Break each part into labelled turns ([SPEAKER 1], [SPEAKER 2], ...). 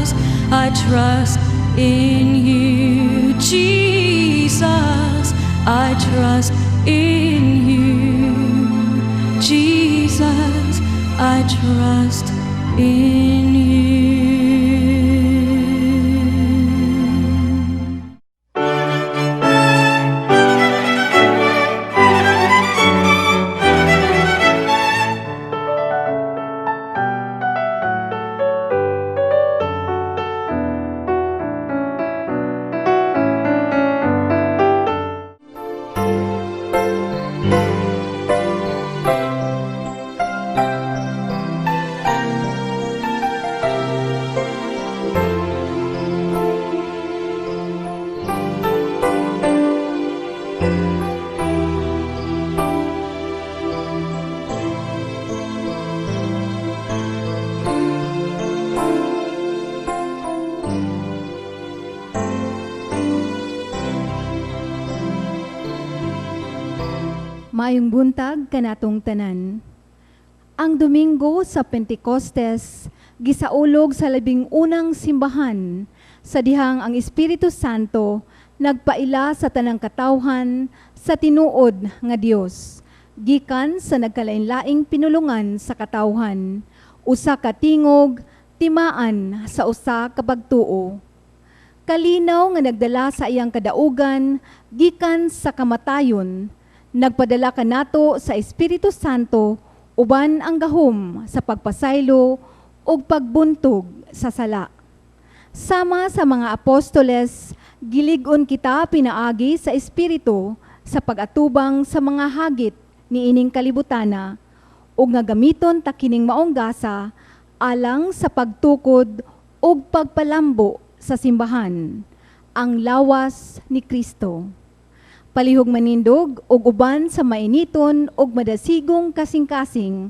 [SPEAKER 1] Jesus, I trust in you. Jesus, I trust in you. Jesus, I trust in you.
[SPEAKER 2] Maayong buntag kanatong tanan. Ang Domingo sa Pentecostes gisaulog sa 11 simbahan sa dihang ang Espiritu Santo nagpaila sa tanang katawhan sa tinuod nga Dios gikan sa nagkalain-laing pinulungan sa katawhan, usa ka tingog timaan sa usa ka pagtuo. Kalinaw nga nagdala sa iyang kadaugan gikan sa kamatayon, nagpadala kanato sa Espiritu Santo uban ang gahom sa pagpasaylo ug pagbuntog sa sala. Sama sa mga apostoles, gilig-on kita pinaagi sa Espiritu sa pag-atubang sa mga hagit niining kalibutana ug nga gamiton ta kining maong gasa alang sa pagtukod ug pagpalambo sa simbahan, ang lawas ni Kristo. Palihog manindog og uban sa mainiton ug madasigong kasing-kasing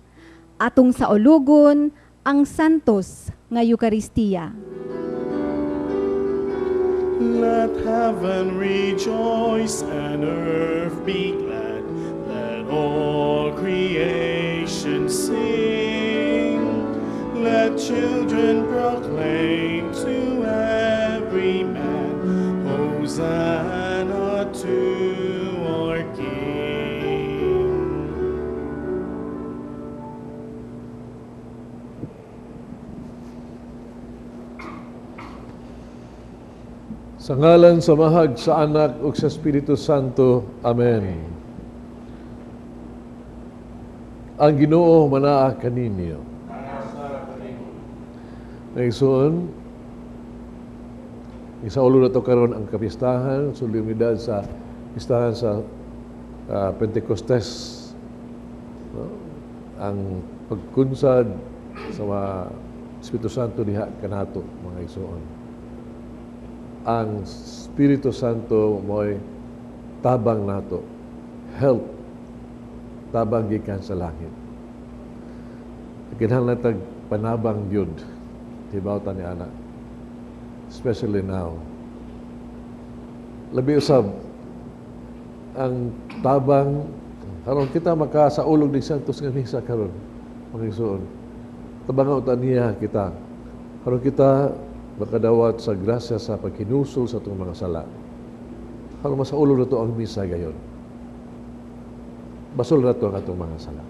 [SPEAKER 2] atong saulugon ang santos nga Eukaristiya.
[SPEAKER 3] Let heaven rejoice and earth be glad. Let all creation sing. Let children proclaim to every man, Hosanna to our King.
[SPEAKER 4] Sa ngalan sa Amahag, sa Anak ug sa Espiritu Santo. Amen. Ang Ginoo manaa kaninyo. Naigsoon, isaulo na to karon ang kapistahan, solemnidad sa pistahan sa Pentecostes. No? Ang pagkunsad sa mga Espiritu Santo diha kanato, mga igsoon. Ang Espiritu Santo mo'y tabang nato, help, tabang gikan sa langit. Kinahanglan tag panabang gyud tibaw ta ni ana. Especially now. Labi usab ang tabang karon kita makasaulog ni Santos nga misa karon, mga igsoon. Tabangan ta niya kita. Karon kita makadawat sa grasya sa paghinusol sa atong mga sala. Karon masaulog na to ang misa gayon. Basol na to ang atong mga sala.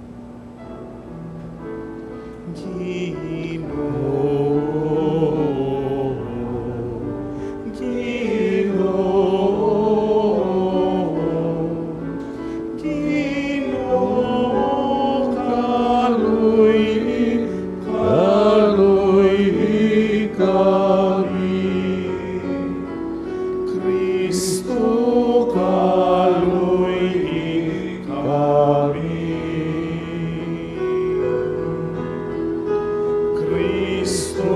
[SPEAKER 3] Ginoo, Ginoo, Ginoo, kaluy-i, kaluy-i kami. Kristo, kaluy-i kami. Kristo,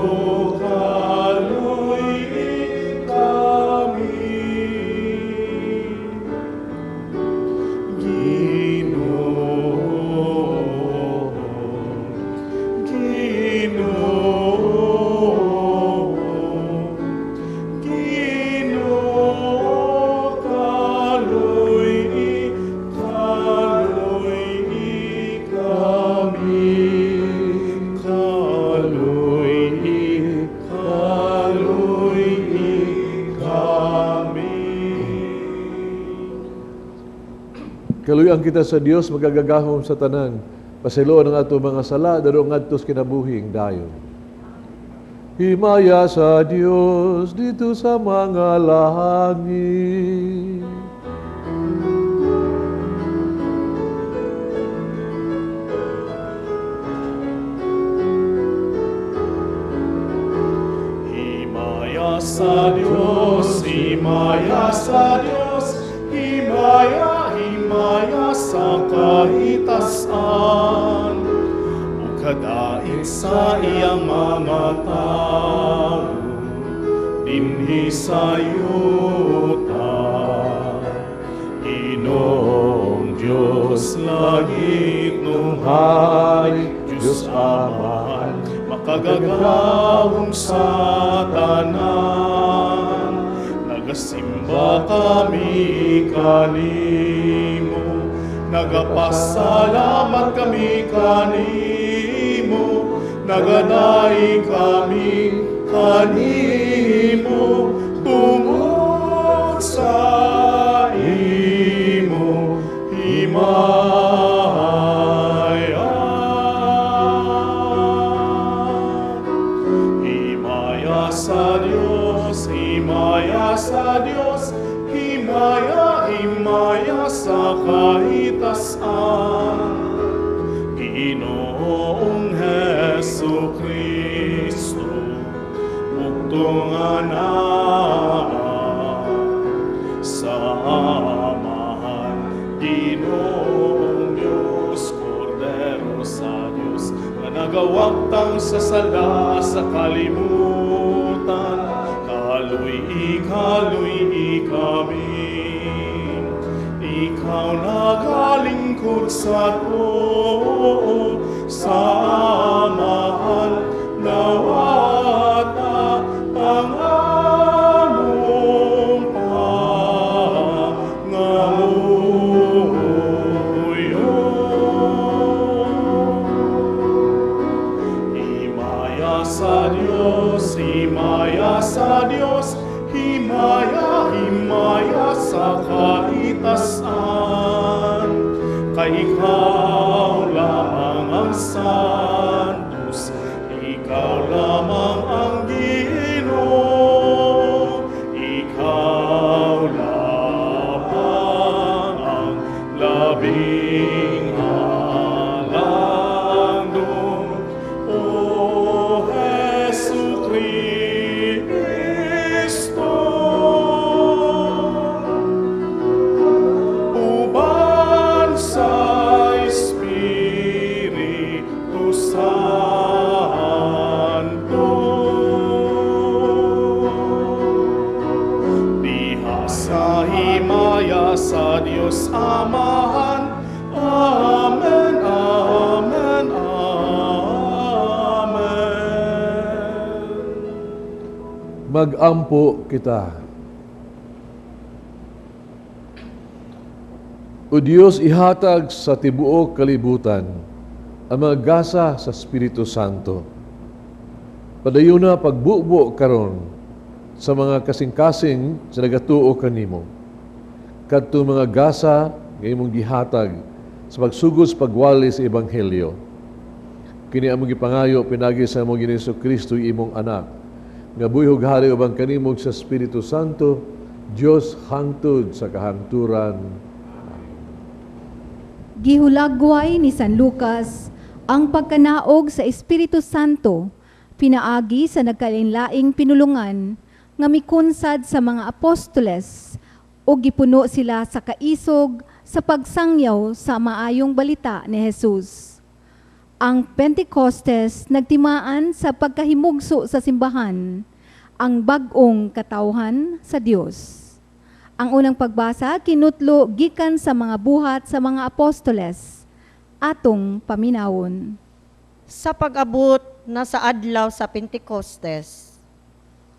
[SPEAKER 4] Kaluyan kita sa Dios magagagahom sa tanan. Pasayloan ang ato mga sala, daro ngadto sa kinabuhing dayon. Himaya sa Dios didto sa mga langit.
[SPEAKER 3] Himaya sa Dios, himaya sa Dios, himaya, himaya sa kahitasan. Ug kadait sa iyang mga tao, dinhi sa yuta. Ginoong Diyos, langit hari, Diyos Amahan, makagagahom sa tanan. Nagasimba kami kanimo, nagapasalamat kami kanimo, nagadaig kami kanimo, tungod sa imo himaya. Himaya sa Dios, himaya sa Dios, himaya, himaya sa kahitasan. Ginoong Hesu Kristo, bugtong Anak, sa Amahan, Ginoong Diyos, Kordero sa Diyos, nga nagawagtang sa sala sa kalibutan, kaluy-i, kaluy-i kami. Ikaw nagalingkod sa tuo, sa Amahan, dawata ang among pangamuyo. Himaya sa Dios, himaya sa Dios, himaya, himaya sa kahitasan. Kay ikaw lamang ang Santos, ikaw lamang ang Ginoo, ikaw lamang ang labing halangdon. O Hesu Kristo, uban sa Espiritu Santo. Diha sa himaya sa Dios Amahan. Amen, Amen, Amen.
[SPEAKER 4] Magampo kita. O Diyos, ihatag sa tibuok kalibutan ang mga gasa sa Espiritu Santo. Padayuna pagbubo karon sa mga kasing-kasing sa nagatuo kanimo. Kadto mga gasa nga imong gihatag sa pagsugod sa pagwali sa Ebanghelyo. Kini among gipangayo pinagi sa among Ginoong Kristo imong anak, nga buhi ug hari uban kanimo sa Espiritu Santo, Dios hangtod sa kahangturan.
[SPEAKER 2] Gihulagway ni San Lucas ang pagkanaog sa Espiritu Santo pinaagi sa nagkalain-laing pinulungan nga mikunsad sa mga apostoles o gipuno sila sa kaisog sa pagsangyaw sa maayong balita ni Jesus. Ang Pentecostes nagtimaan sa pagkahimugso sa simbahan, ang bag-ong katawhan sa Dios. Ang unang pagbasa kinutlo gikan sa mga buhat sa mga apostoles, atong paminawon.
[SPEAKER 5] Sa pag-abot na sa adlaw sa Pentecostes,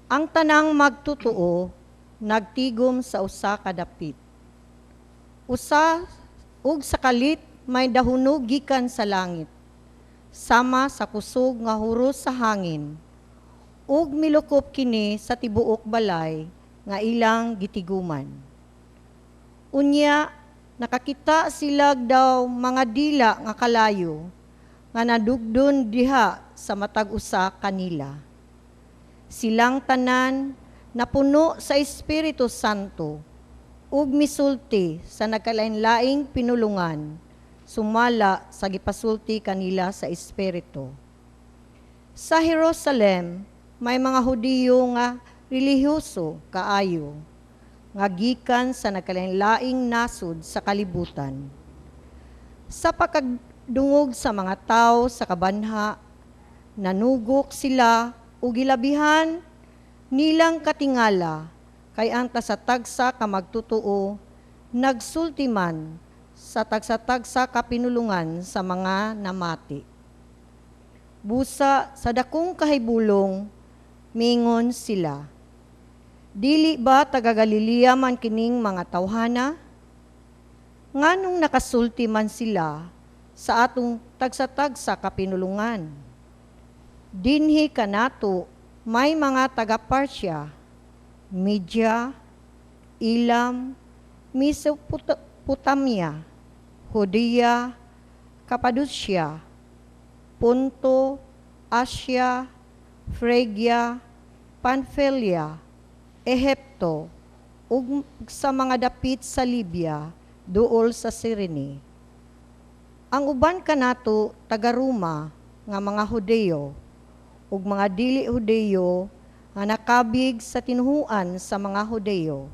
[SPEAKER 5] ang tanang magtutuo nagtigom sa usa ka dapit. Usa ug sa kalit may dahunog gikan sa langit, sama sa kusog nga huros sa hangin, ug milukop kini sa tibuok balay nga ilang gitiguman. Unya, Nakakita sila daw mga dila nga kalayo nga nadugdon diha sa matag usa kanila. Silang tanan napuno sa Espiritu Santo ug misulti sa nagkalain-laing pinulungan sumala sa gipasulti kanila sa Espiritu. Sa Jerusalem, may mga Hudiyo nga relihiyoso kaayo nga gikan sa nagkalain-laing nasod sa kalibutan. Sa pagkadungog sa mga tao sa kabanha, nanugok sila ug gilabihan nilang katingala kay ang tagsa-tagsa ka magtutuo nagsulti man sa tagsa-tagsa ka pinulungan sa mga namati. Busa sa dakong kahibulong, mingon sila, "Dili ba taga Galilea man kining mga tawhana? Nganong nakasulti man sila sa atong tagsa-tagsa ka pinulungan? Dinhi kanato may mga taga Parthia, Media, Elam, Mesopotamia, Judea, Cappadocia, Ponto, Asia, Phrygia, Pamphylia, Ehipto, ug sa mga dapit sa Libya, duol sa Cyrene. Ang uban kanato taga Roma nga mga Hudeyo ug mga dili Hudeyo nga nakabig sa tinuhuan sa mga Hudeyo.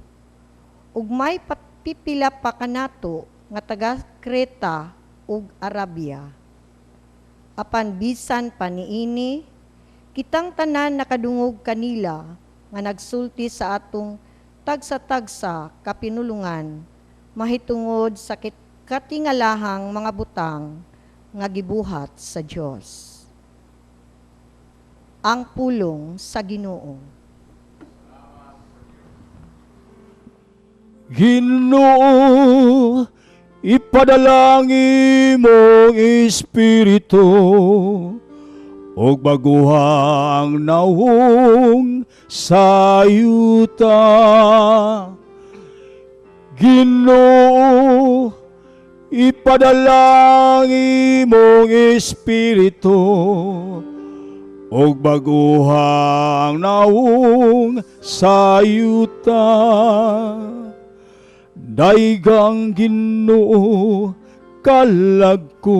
[SPEAKER 5] Ug may pipila pa kanato nga taga Creta ug Arabia. Apan bisan pa niini, kitang tanan nakadungog kanila nga nagsulti sa atong tagsa-tagsa ka pinulungan mahitungod sa katingalahang mga butang nga gibuhat sa Dios." Ang pulong sa Ginoo.
[SPEAKER 6] Ginoo, ipadala ang imong Espiritu ug baguha ang nawong sa yuta. Ginoo, ipadala ang imong Espiritu ug baguha ang nawong sa yuta. Daygang Ginoo, kalag ko.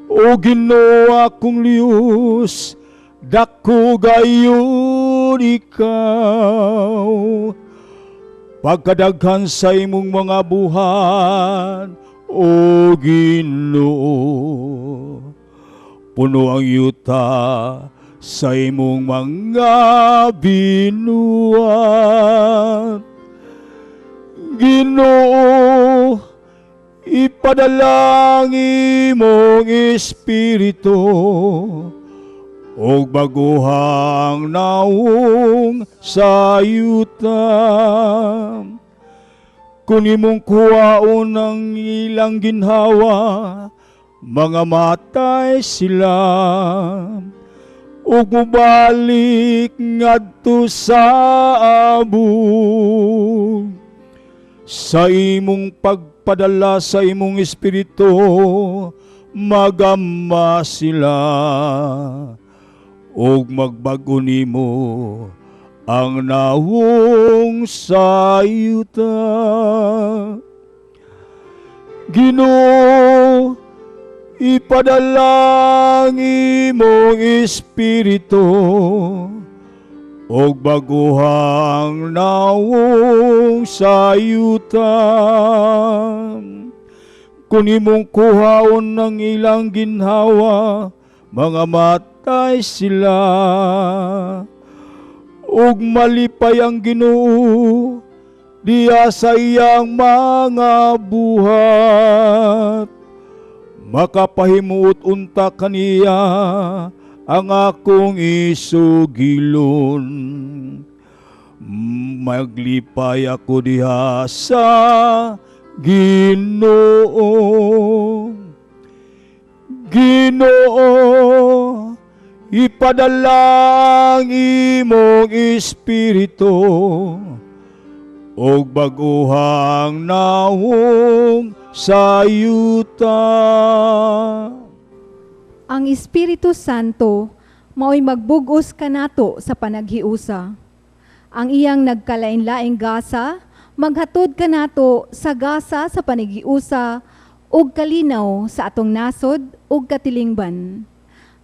[SPEAKER 6] O Ginoo akong Diyos, dako gayud ikaw. Pagkadaghan sa imong mga buhat, O Ginoo, puno ang yuta sa imong mga binuhat. Ginoo, ipadala ang imong Espiritu ug baguha ang nawong sa yuta. Kung imong kuhaon ang ilang ginhawa, mga matay sila ug mobalik ngadto sa abog. Sa imong pagpadala sa imong Espiritu, magama sila ug magbag-o nimo ang nawong sa yuta. Ginoo, ipadala ang imong Espiritu ug baguha ang nawong sa yuta. Kung imong kuhaon ang ilang ginhawa, mga matay sila ug malipay ang Ginoo diya sa iyang mga buhat. Makapahimuot unta kaniya ang akong isugilon. Maglipay ako diha sa Ginoo. Ginoo, ipadala ang imong Espiritu Ug bag-ohang nawong sa yuta.
[SPEAKER 2] Ang Espiritu Santo mao'y magbugos kanato sa panaghiusa. Ang iyang nagkalain-laing gasa maghatod kanato sa gasa sa panaghiusa ug kalinaw sa atong nasod ug katilingban.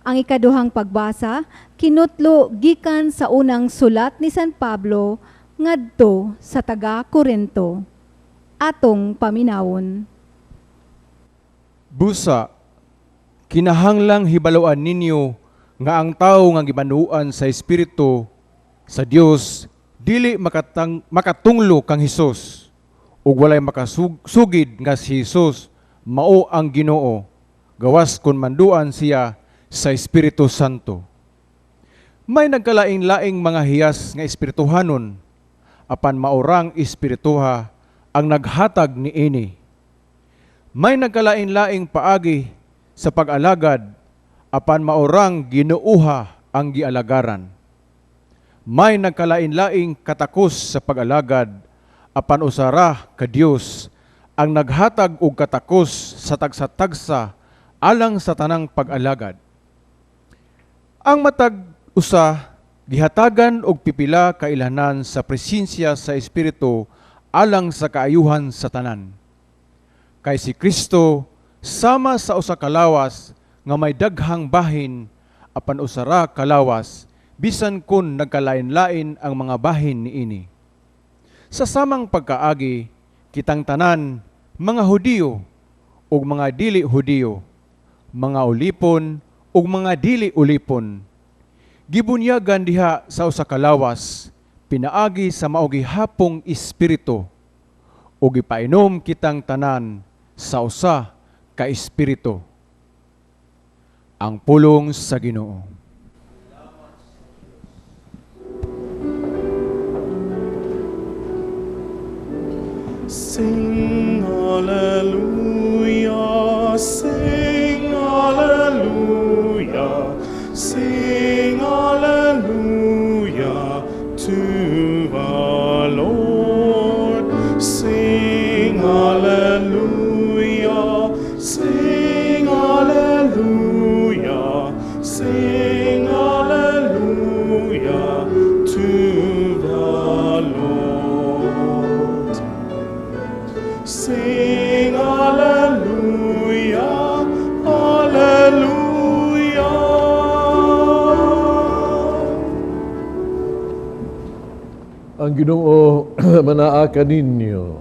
[SPEAKER 2] Ang ikaduhang pagbasa kinutlo gikan sa unang sulat ni San Pablo ngadto sa taga Korinto. Atong paminawon.
[SPEAKER 7] Busa, kinahanglang hibaluan ninyo nga ang tawo nga gimanuan sa Espiritu sa Dios dili makatunglo kang Hesus ug walay makasugid nga si Hesus mao ang Ginoo gawas kon manduan siya sa Espiritu Santo. May nagkalain-laing mga hiyas nga espirituhanon apan maorang espirituha ang naghatag niini. May nagkalain-laing paagi sa pag-alagad apan maorang Ginooha ang gialagaran. May nagkalain-laing katakos sa pag-alagad apan usara ka Dios ang naghatag og katakos sa tagsa-tagsa alang sa tanang pag-alagad. Ang matag usa gihatagan og pipila ka ilhanan sa presensya sa Espiritu alang sa kaayuhan sa tanan. Kay si Kristo sama sa usa ka lawas nga may daghang bahin apan usara ka lawas bisan kun nagkalain-lain ang mga bahin niini. Sa samang pagkaagi kitang tanan mga Hudiyo ug mga dili Hudiyo, mga ulipon ug mga dili ulipon, gibunyagan diha sa usa ka lawas pinaagi sa mao gihapong espiritu ug gipainom kitang tanan sa usa ka espiritu. Ang pulong sa Ginoo.
[SPEAKER 3] Sing hallelujah, sing hallelujah, sing hallelujah to the Lord. Sing hallelujah, sing hallelujah, sing hallelujah to the Lord. Sing hallelujah, hallelujah.
[SPEAKER 4] Ang Ginoo manaa kaninyo.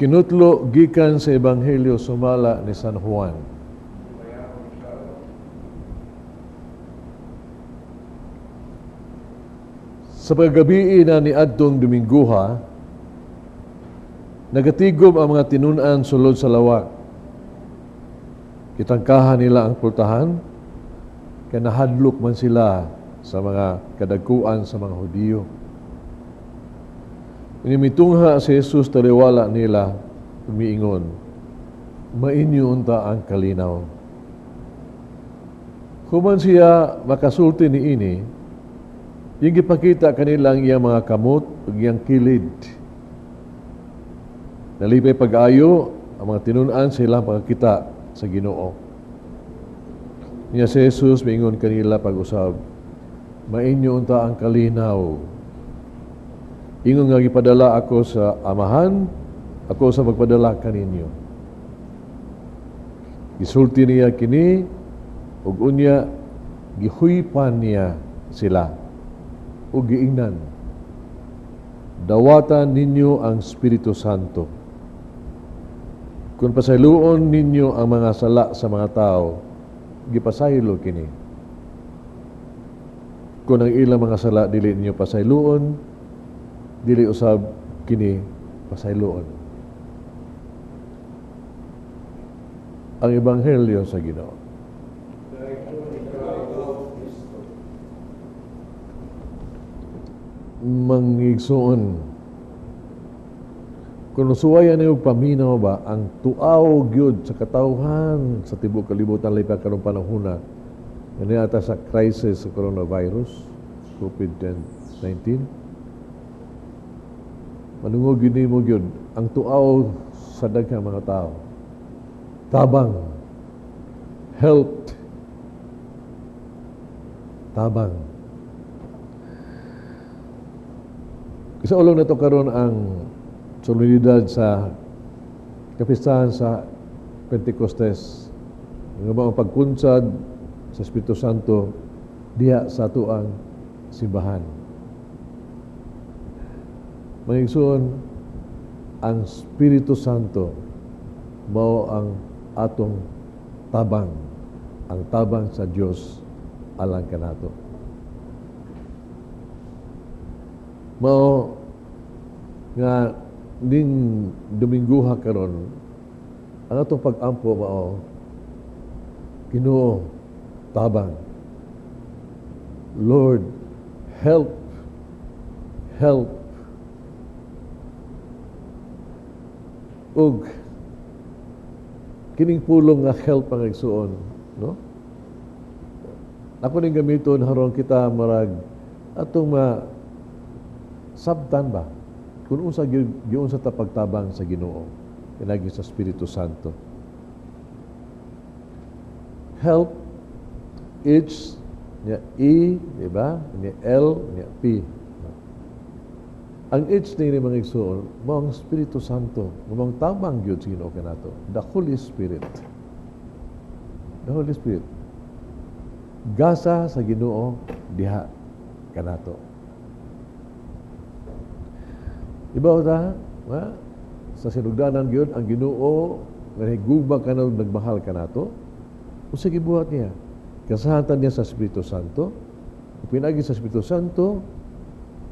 [SPEAKER 4] Kinutlo gikan sa Ebanghelyo sumala ni San Juan. Sa paggabii na ni adtong Domingguha, nagatigom ang mga tinun-an sulod sa lawak. Kitangkahan nila ang pultahan, kay nahadlok man sila sa mga kadagkuan sa mga Hudiyo. Inimitungha si Jesus taliwala nila, umiingon, mainyo unta ang kalinaw. Human siya makasulti niini, yung gipakita kanila ang iyang mga kamot ug iyang kilid. Nalipay pag-ayo ang mga tinun-an sa ilang pagkakita sa Ginoo. Niya si Jesus miingon kanila pag-usab, mainyo unta ang kalinaw. Ingon nga gipadala ako sa Amahan, ako sa magpadala kaninyo. Gisulti niya kini ug unya gihuypan niya sila ug giingnan, dawatan ninyo ang Espiritu Santo. Kung pasayloon ninyo ang mga sala sa mga tao, gipasaylo kini. Kung ang ilang mga sala dili ninyo pasayloon, dili usab kini pasayloon. Ang Ebanghelyo sa Ginoo. Mangigsoon, kung usuwayan niyo paminaw ba ang tuaw gyud sa katawhan sa tibuok kalibutan lahi pa karong panahona nga niata sa crisis sa coronavirus COVID-19, Manungog gyud nimo gyud ang tuaw sa daghang mga tao. Tabang. Helped. Tabang. Isaulog na to karon ang solemnidad sa kapistahan sa Pentecostes. Nga mga pagkunsad sa Espiritu Santo diha sa atuang simbahan. Mga igsoon, ang Espiritu Santo mao ang atong tabang, ang tabang sa Dios alang kanato. Mao nga ning Domingguha karon ang atong pag-ampo mao, Ginoo, tabang. Lord, help, help. Ug kining pulong nga help ang igsuon, no? Ako ning gamiton haron kita marag atong ma sabtan ba kung unsa giunsa ta pagtabang sa Ginoo pinagi sa Espiritu Santo. Help, H nya E, di ba? Nya L, nya P. Ang H ni mga igsoon, mao ang Espiritu Santo, mao ang tabang gyud sa Ginoo kanato, the Holy Spirit. The Holy Spirit. Gasa sa Ginoo diha kanato. Ibaw ta, ha? Sa sinugdanan gyud ang Ginoo nga higugma kanato, nagmahal kanato. Unsa gibuhat niya? Kasahatan niya sa Espiritu Santo. Pinagi sa Espiritu Santo,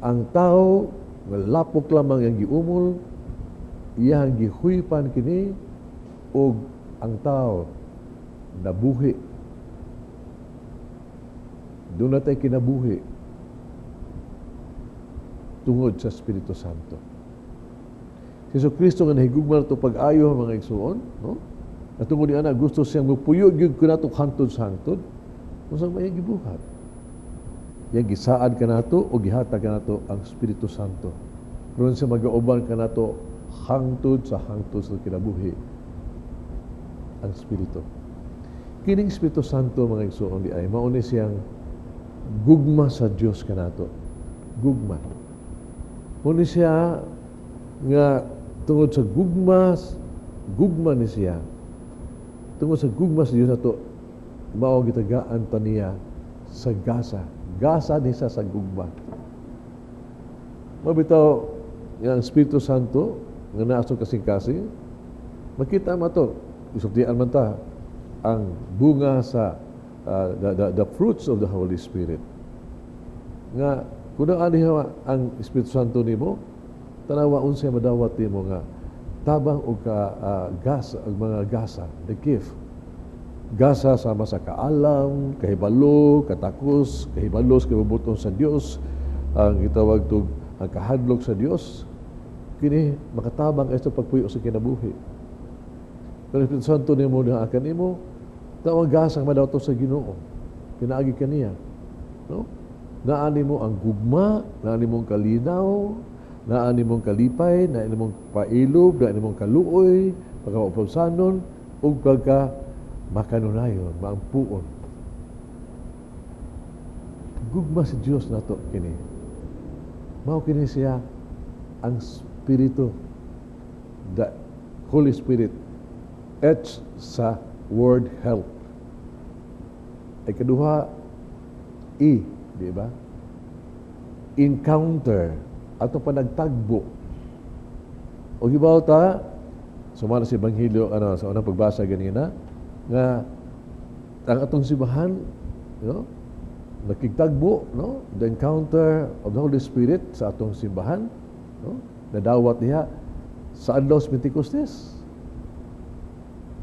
[SPEAKER 4] ang tao nga lapok lamang ang giumol, iyang gihuypan kini ug ang tao nabuhi. Doon natay kinabuhi tungod sa Espiritu Santo. Si Jesu Kristo nga nahigugma nato pag-ayo mga igsuon, no? At tungod ni ana gusto siyang mupuyo gyud kanato hangtod sa hangtod, unsa may gibuhat? Yang gisaad kanato o gihatag kanato ang Espiritu Santo. Ron siya magauban kanato hangtod sa hangtod sa kinabuhi ang Espiritu. Kining Espiritu Santo mga igsuon di ay mao ni siyang gugma sa Dios kanato. Gugma. Mao ni siya nga tungod sa gugma, gugma ni siya. Tungod sa gugma sa Dios nato, mao gitagaan ta niya sa gasa. Gasa ni siya sa gugma. Mabitaw nga ang Espiritu Santo nga naa sa kasing-kasing, makita man to, isultian man ta ang bunga sa the fruits of the Holy Spirit. Nga kung ani ang Espiritu Santo nimo, tanawa unsay madawat nimo nga tabang og ka gas, ang mga gasa, the gift. Gasa sama sa kaalam, kahibalo, katakos, kahibalo sa kabubuton sa Dios, ang gitawag tug ang kahadlok sa Dios, kini makatabang kaayo pagpuyo sa kinabuhi. Pero Espiritu Santo nimo na akan nimo, tawag gasa madawat sa Ginoo. Pinaagi kaniya, no? Naa nimo ang gugma, naa nimo ang kalinaw, naa nimong kalipay, naa nimong pailob, naa nimong kaluoy, pagkaupabsanon, ug pagka makanunayon, maampuon. Gugma si Dios nato kini. Mao kini siya ang Espiritu, the Holy Spirit, etched sa word help. Ay kaduha, E, di ba? Encounter, ato pa nagtagbo. O gibaw ta, sumala sa Ebanghelyo, ano, sa unang pagbasa ganina, nga ang atong simbahan, no, nakigtagbo, no, the encounter of the Holy Spirit sa atong simbahan, no, nadawat niya sa adlaw sa Pentecostes.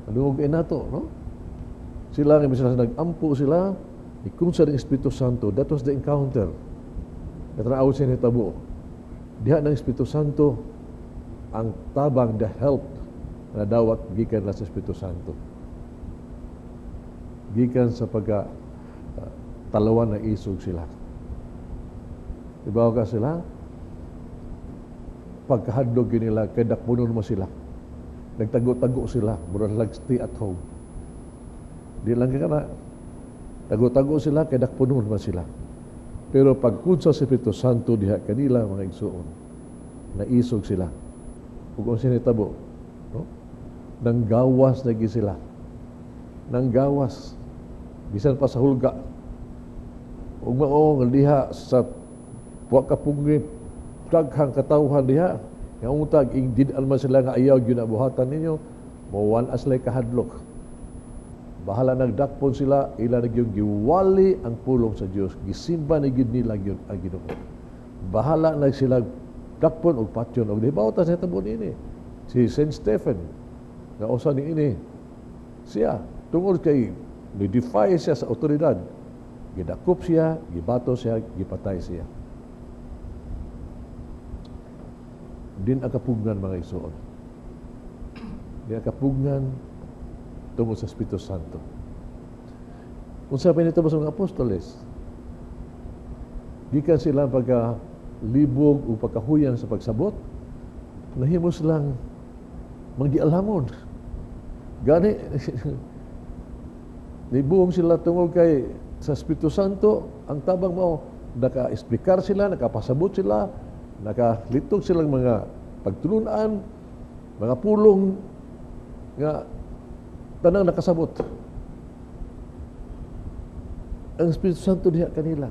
[SPEAKER 4] Ano og nato, no? Sila nga sila nag-ampo sila, ikunsad ang Espiritu Santo. That was the encounter. Natraaw siya nitabo. Diha ng Espiritu Santo ang tabang, the help na dawat gikan na sa Espiritu Santo. Gikan sa pagka talawan na isog sila. Ibaw ka sila? Pagkahadlok gyud nila kay dakpunon mo sila. Nagtago-tago sila, murag lang stay at home. Di lang ka na. Tago-tago sila kay dakpunon man sila. Pero pagkunsa sa Espiritu Santo diha kanila, mga igsuon, naisog sila. Ug unsa nitabo, no? Nanggawas na gyud sila. Nanggawas bisan pa sa hulga. Ug mao nga diha sa wa ka punggi daghang katawhan diha nga untag ingdid-an man sila nga ayaw gyud na buhatan ninyo, mo wan sila kahadlok. Bahala nagdakpon sila, ila na gyud giwali ang pulong sa Dios, gisimba na gyud nila gyud ang Ginoo. Bahala na sila dakpon og patyon og hibaw ta sa hitabo niini. Si Saint Stephen nga usa niini siya, tungod kay ni-defy siya sa otoridad, gidakop siya, gibato siya, gipatay siya. Din ang kapugnan, mga igsoon. Din ang kapugnan tungod sa Espiritu Santo. Unsa pa nito sa mga apostoles? Gikan sila pagka libog o pagkahuyan sa pagsabot, nahimo silang manggialamon. Gani, nibuhong sila tungod kay sa Espiritu Santo, ang tabang mao, naka-explicar sila, nakapasabot sila, nakalitog silang mga pagtulunan, mga pulong nga tanang nakasabot. Ang Espiritu Santo diha kanila.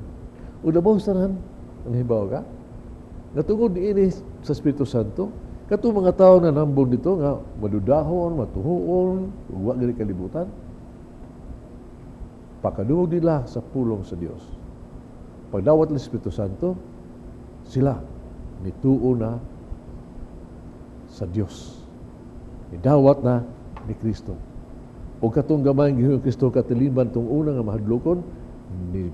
[SPEAKER 4] Ug labaw sa tanan, ang hibaw ka, nga tungod niini sa Espiritu Santo, katong mga tawo na nambong dito nga madudahon, matuhuon, ug wa gani kalibutan, pakadungog nila sa pulong sa Dios. Pagdawat ng Espiritu Santo, sila nituo na sa Dios. Nidawat na ni Kristo. O katong gamay ng Kristo katilimban tong una nga mahadlokon, ni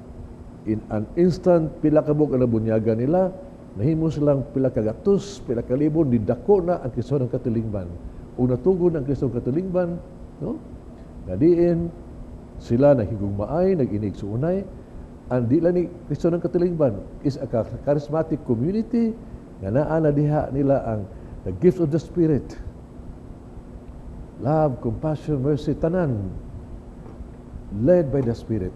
[SPEAKER 4] in an instant pila ka buok ang nabunyagan nila, nahimo silang pila ka gatos, pila ka libo, nidako na ang Kristo ng katilingban. O natugon ang Kristo ng katilingban, no? Nga diin sila naghigugmaay, nag-inig suunay. Ang di lang ni Kristo ng katilingban is a charismatic community nga naa na diha nila ang the gift of the Spirit. Love, compassion, mercy, tanan led by the Spirit.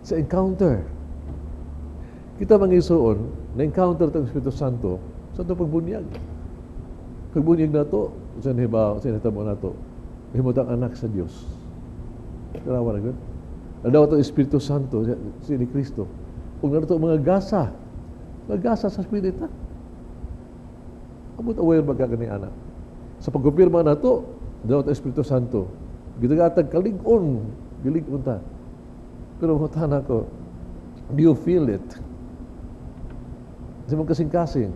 [SPEAKER 4] Sa encounter. Kita, mga igsuon, na-encounter itong Espiritu Santo sa itong pagbunyag. Pagbunyag na to, sa hiba, sa hitabo na to, himutang anak sa Dios. Tanawa na gud. Nadawat ang Espiritu Santo, si ni Kristo. Ug nato mga gasa, mga gasa sa Espiritu. Amot aware ba ka kani ana? Sa pagkumpirma nato, dawat ang Espiritu Santo. Gitagatag kalig-on, gilig-on ta. Pero mutana ko, do you feel it? Sa mong kasing-kasing,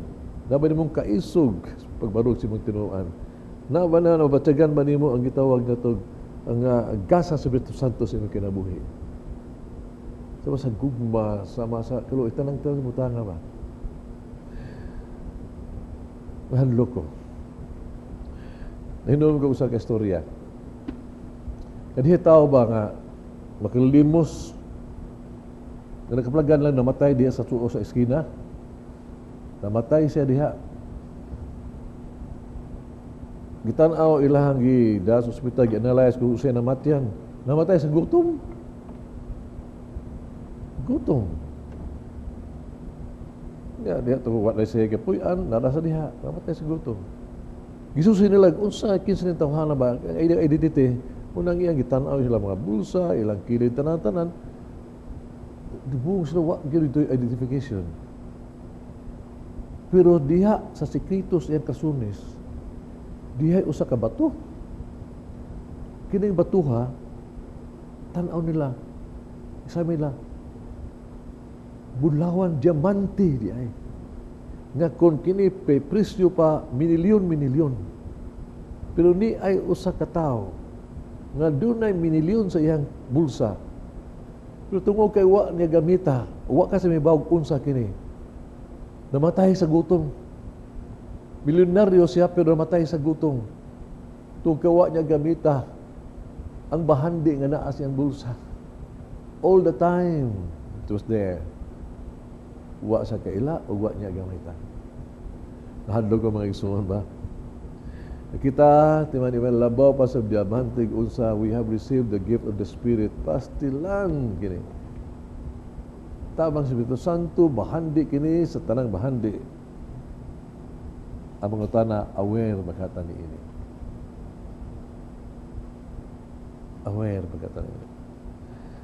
[SPEAKER 4] naa ba nimong kaisog pagbarog sa imong tinuan? Naa ba na nabatyagan ba nimo ang gitawag na to, ang gasa sa Espiritu Santo sa imong kinabuhi? Sama sa gugma, sama sa kaluoy, tanang tanang butanga ba? Mahadlok ko. Nahinom ko sa istorya. Kadihi tao ba nga makalimos nga nakaplagan lang namatay diha sa tuo sa eskina? Namatay siya diha. Gitan-aw ilahang gi da sa ospital, gi-analyze kung siya namatyan. Namatay sa gutom. Gutom. Ya, diha to wa na siya kapuy-an, nara sa diha, namatay sa gutom. Gisusi nila unsa kinsa ni tawhana ba ang identity, unang iyang gitan-aw sila mga bulsa, ilang kilid, tanan-tanan. Dibuong sila wa gyud ito identification. Pero diha sa sekreto sa iyang kasunis, diha usa ka bato. Kining batuha, tan-aw nila, sabi nila, bulawan, diamante di ay. Nga kung kini presyo pa minilyon minilyon. Pero ni ay usa ka tawo nga dunay minilyon sa iyang bulsa. Pero tungod kay wa niya gamita, wa kasi may bawog unsa kini. Namatay sa gutom. Milyonaryo siya pero namatay sa gutom. Tungod kay wa niya gamita ang bahandi nga naa sa iyang bulsa. All the time it was there. Wa sa kaila o wa niya gamita. Nahadlok ko, mga igsoon ba? Kita, timan iban labaw pa sa diamante unsa, we have received the gift of the Spirit. Pastilan kini. Tabang sa Espiritu Santo, bahandi kini sa tanang bahandi. Ang mga tana, aware makata ni ini. Aware makata ni ini.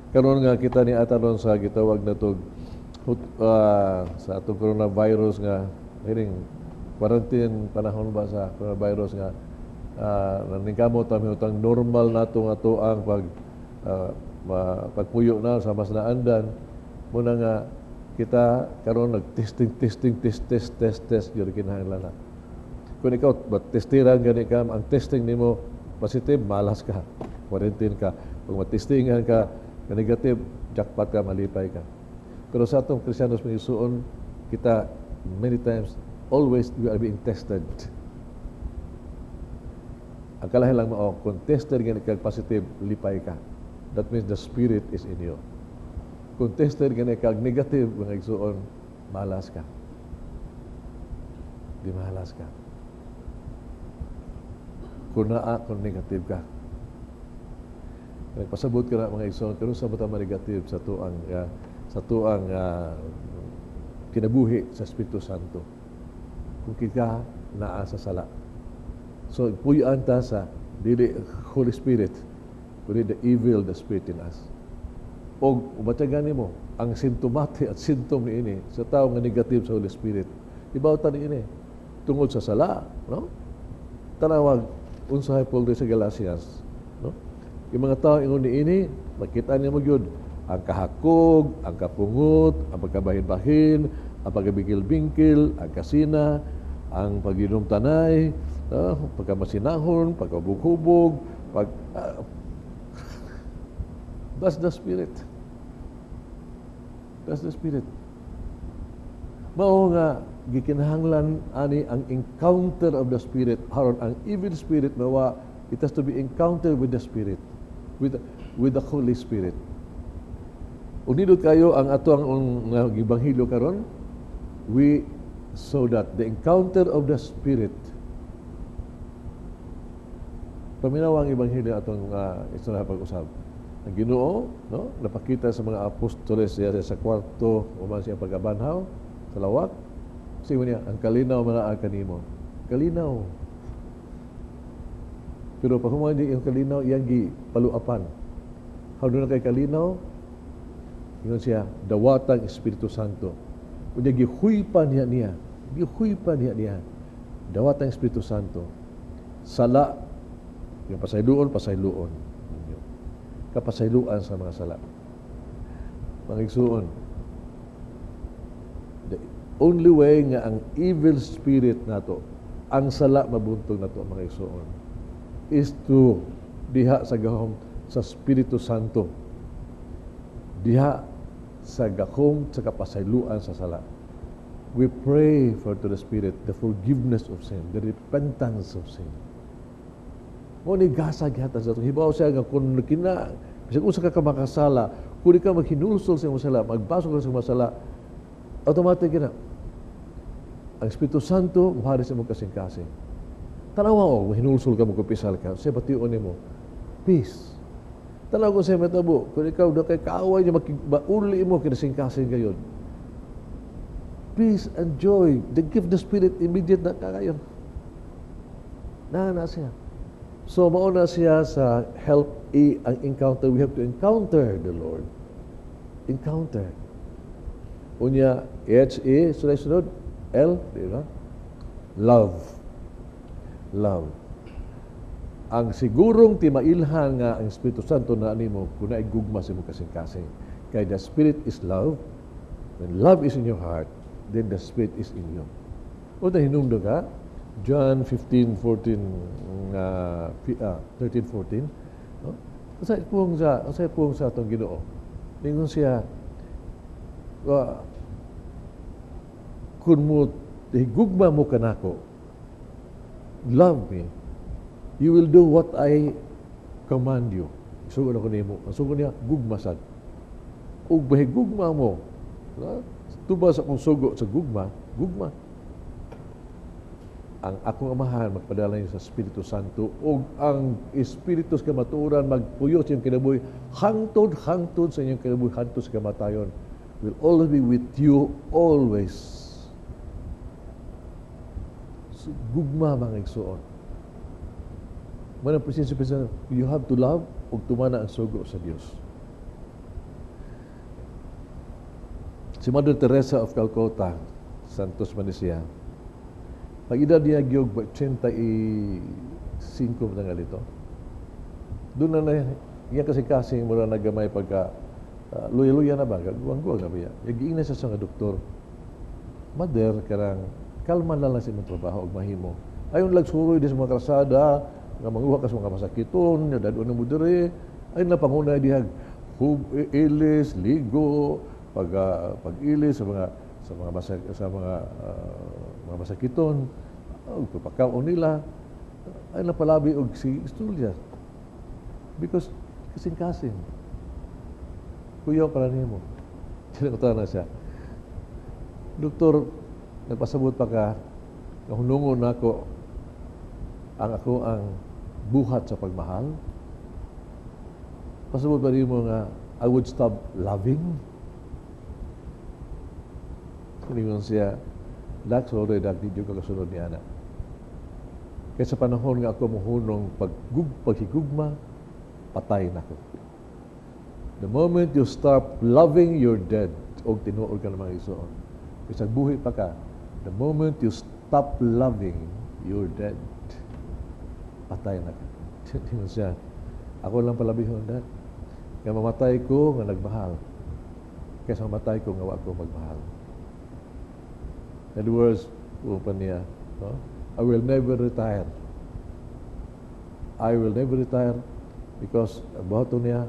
[SPEAKER 4] Karon nga kita ni ataron sa gitawag na tog sa atong coronavirus nga hiring quarantine, panahon ba sa coronavirus nga naningkamot ta utang normal nato nga ato ang pagpuyo na sa mas naandan muna nga kita karon nag-testing, testing, test, test, test, test gyud kinahanglan na. Kung ikaw ba testiran gani ka, ang testing nimo positive, malas ka, quarantine ka. Kung matestingan ka ka negative, jackpot ka, malipay ka. Pero sa atong Kristiyanos, mga igsuon, kita many times, always we are being tested. Ang kalahi lang mao, kung tested gani kag positive, lipay ka. That means the Spirit is in you. Kung tested gani kag negative, mga igsuon, malas ka. Di malas ka. Kung naa, kung negative ka. Nagpasabot ka na, mga igsoon, pero sa bata negative sa tuang kinabuhi sa Espiritu Santo. Kung kita naa sa sala. So, puyan ta sa dili Holy Spirit, kundi the evil, the spirit in us. O umatyagan nimo ang sintomate at symptom ni ini sa tao nga negative sa Holy Spirit. Ibaw ta ni ini tungod sa sala, no? Tanawag unsahay Paul sa Galatians, no? Yung mga tao ingon ni ini, makita niya mo gyud ang kahakog, ang kapungot, ang pagkabahin-bahin, ang pagkabingkil-bingkil, ang kasina, ang pag-inom tanay, no? Pagkamasinahon, pagkabug-hubog, that's the spirit. That's the spirit. Mao nga gikinahanglan ani ang encounter of the Spirit aron ang evil spirit mawa. It has to be encountered with the Spirit, with the Holy Spirit. Unidot kayo ang ato ang ebanghelyo karon. We so that the encounter of the Spirit. Paminaw ang ebanghelyo atong istorya pag-usab. Ang Ginoo, no, napakita sa mga apostoles siya sa kwarto human siya pagkabanhaw sa lawak. Sigo niya, "Ang kalinaw manaa kanimo." Kalinaw. Pero pag human yung kalinaw, iyang gi paluapan. How na kay kalinaw? Ingon siya, "Dawatang Espiritu Santo." Unya gihuypa niya niya. Gihuypa niya niya. Dawatang Espiritu Santo. Sala, yung pasayloon, pasayloon. Kapasayloan sa mga sala. Mga igsuon, the only way nga ang evil spirit nato, ang sala mabuntog nato, mga igsuon, is to diha sa gahom sa Espiritu Santo. Diha sa gahom sa kapasayloan sa sala. We pray for to the Spirit the forgiveness of sin, the repentance of sin. Mo ni gasa gihatag sa atong hibaw siya nga kung kina bisag unsa ka makasala, kung di ka maghinulsol sa imong sala, magbasok ka sa imong sala, automatic na. Ang Espiritu Santo muhari sa imong kasing-kasing. Tanawa o, hinulsol ka, magkumpisal ka, siya bation nimo. Peace. Tanaw ko sa matabo, kung ikaw da kay kaaway niya, mauli mo, kinasing-kasing kayon. Peace and joy, the gift of the Spirit, immediate na kakayon. Na siya. So, mauna siya sa help i ang encounter. We have to encounter the Lord. Encounter. Unya, H, E, sunod-sunod, L, di ba? Love. Love. Ang sigurong timailhan nga ang Espiritu Santo na animo kung naigugma sa imong kasing-kasing. Kay the Spirit is love. When love is in your heart, then the Spirit is in you. O hinumdum ka, John 15, 14, 13, 14, no? Unsay pung sa atong Ginoo? Ningon siya, "Kung mo higugma mo kanako, love me, you will do what I command you." Sugo na ko nimo. Ang sugo niya, gugma sad. Ug mahigugma mo, no? Tuba sa akong sugo sa gugma, gugma. Ang akong Amahan magpadala niyo sa Espiritu Santo ug ang Espiritu sa kamatuoran magpuyo sa inyong kinabuhi hangtod hangtod sa inyong kinabuhi, hangtod sa kamatayon, will always be with you always. So, gugma, mga igsuon. Mao nang presensya, you have to love ug tumana ang sugo sa Dios. Si Mother Teresa of Calcutta, santos man ni siya. Pag edad niya gyud 85 na nga dito. Doon na na iya kasing-kasing mura na gamay pagka luya-luya na ba, guwang-guwang na ba iya. Giingnan siya sa nga doktor, "Mother, karang kalma na lang sa imong trabaho ug mahimo. Ayon lag suroy di sa mga kalsada, nga manguha ka sa mga masakiton, nga dad-on mo diri, ayon na pangunay dihag hub, ilis, ligo, pag pag-ilis sa mga masakiton, ug pagpakaon nila, ay napalabi og si istorya." Because kasing-kasing. Kuyaw para nimo. Sinangkutan na siya. "Doktor, nagpasabot pa ka, nga hunungon nako ang ako ang buhat sa pagmahal? Pasabot pa nimo nga I would stop loving?" Siningon siya, "Dak, sorry, dak, di ka kasunod ni ana. Kaya sa panahon nga ako mohunong paghigugma, patay na ko." The moment you stop loving, you're dead. Og tinuod ka na, mga igsoon. Bisag buhi pa ka, the moment you stop loving, you're dead. Patay na ka. Tingon siya, "Ako lang palabihon, dad, nga mamatay ko nga nagmahal, kaysa mamatay ko nga wa ko magmahal." In other words, pa niya, no? "I will never retire. I will never retire because," buhaton niya,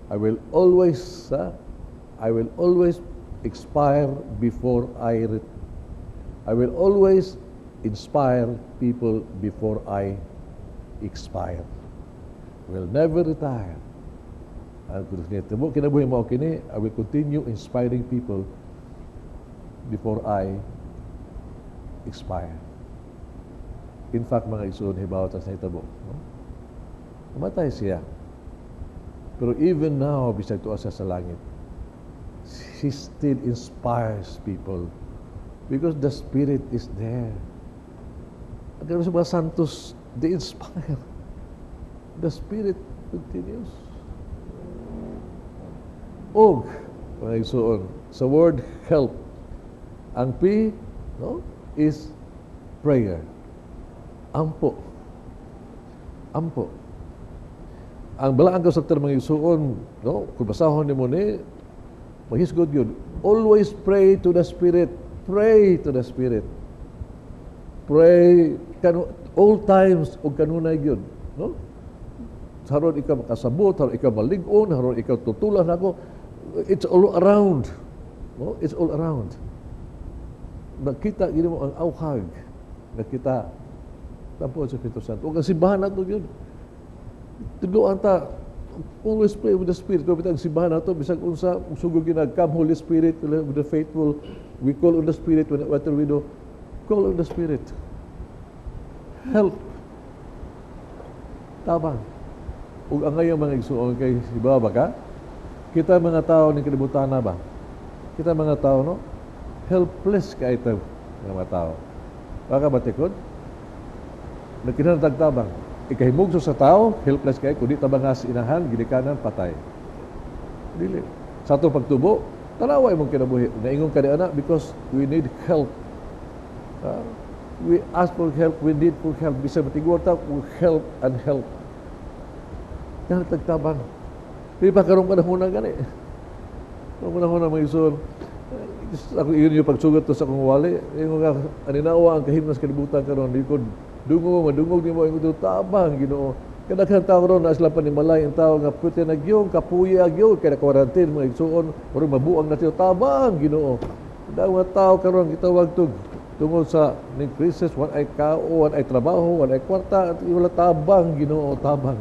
[SPEAKER 4] "I will always expire before I will always inspire people before I expire. Will never retire. Ang kung niya, tabo kinabuhi mo kini, I will continue inspiring people before I expire." In fact, mga igsoon, hibaw tas nahitabo. No? Namatay siya. Pero even now, bisag tuwa siya sa langit, she still inspires people because the Spirit is there. Ang ganun sa mga santos, they inspire. The Spirit continues. Og, mga igsoon, sa word "help", ang P, no, is prayer. Ampo. Ampo. Ang balaang kasulatan, mga igsoon, no, kung basahon nimo ni, mahisgot yun. Always pray to the Spirit. Pray to the Spirit. Pray kanu all times ug kanunay gyud, no? Haron ikaw makasabot, haron ikaw malig-on, haron ikaw tutulan ako. It's all around. No? It's all around. Nakita gini mo ang awhag. Nakita tampo sa Espiritu Santo. Ug ang simbahan nato yun. Tudloan ta, always pray with the Spirit. Kung ang simbahan nato, bisag unsa, sugod ginag, "Come Holy Spirit," with the faithful, we call on the Spirit when whatever we do, call on the Spirit. Help. Tabang. Ug ang ngayon, mga igsuon, kay iba ba ka? Kita mga tao ng kalibutan na ba? Kita mga tao, no? Helpless kay ito mga tao. Baka batikod? Nagkinahanglan tabang. Ikahimugso sa tao, helpless kay kundi tabang sa inahan, ginikanan, patay. Dili. Sa atong pagtubo, tanawa imong kinabuhi. Naingon ka ni ana because we need help. We ask for help, we need for help. Bisag matiguan ta, we help and help. Yan tagtabang. Di pa karong panahon na gani. Karong panahon na, mga igsoon. Ako yun yung pagsugat to sa akong wali. Yung nga, aninawa ang kahimnas kalibutan karon, di ko dungog, madungog nimo ingon tabang Ginoo. Kadaghan tao ron na sila panimalay ang tao nga puti na gyud, kapuya gyud kay na quarantine, mga igsuon, murag mabuang na siya, tabang Ginoo. Dahil mga tao karon gitawag tug tungod sa ning crisis, wa ay kao, wa ay trabaho, wa ay kwarta, at wala, tabang Ginoo, tabang.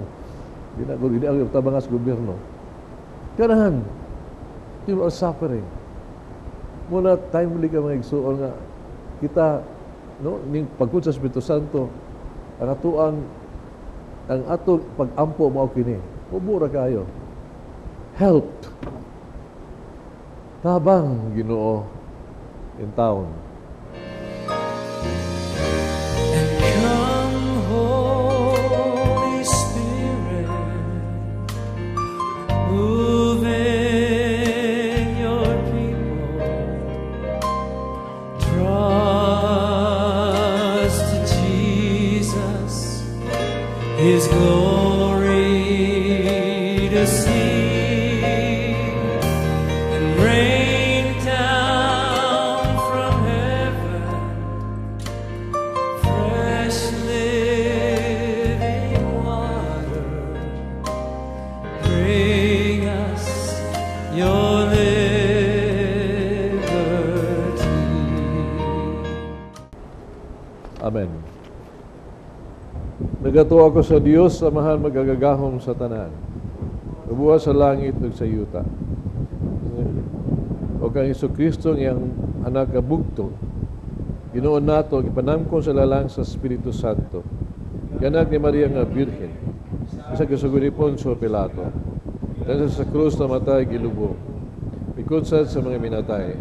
[SPEAKER 4] Di na di ang tabang sa gobyerno. Kanahan, people are suffering. Muna timely ka, mga igsuon, nga kita no, ning pagkod sa Espiritu Santo, ang atong pag-ampo mao kini. Hubo ra kayo. Help. Tabang, Ginoo, in town.
[SPEAKER 8] And come, Holy Spirit, move in your people. Trust to Jesus, His glory to see, and rain down from heaven fresh living water. Bring us your liberty.
[SPEAKER 4] Amen. Nagatuo ako sa Dios, Amahan makagagahom sa tanan. Nagbuhat sa langit ug sa yuta. O kang Kristo iyang anak nga bugto. Ginoo nato, gipanamkon sa lalang sa Espiritu Santo. Gianak ni Maria nga Birhen. Isa gisugod ni Poncio Pilato. Dahil sa krus namatay, gilubong. Mikunsad sa mga minatay.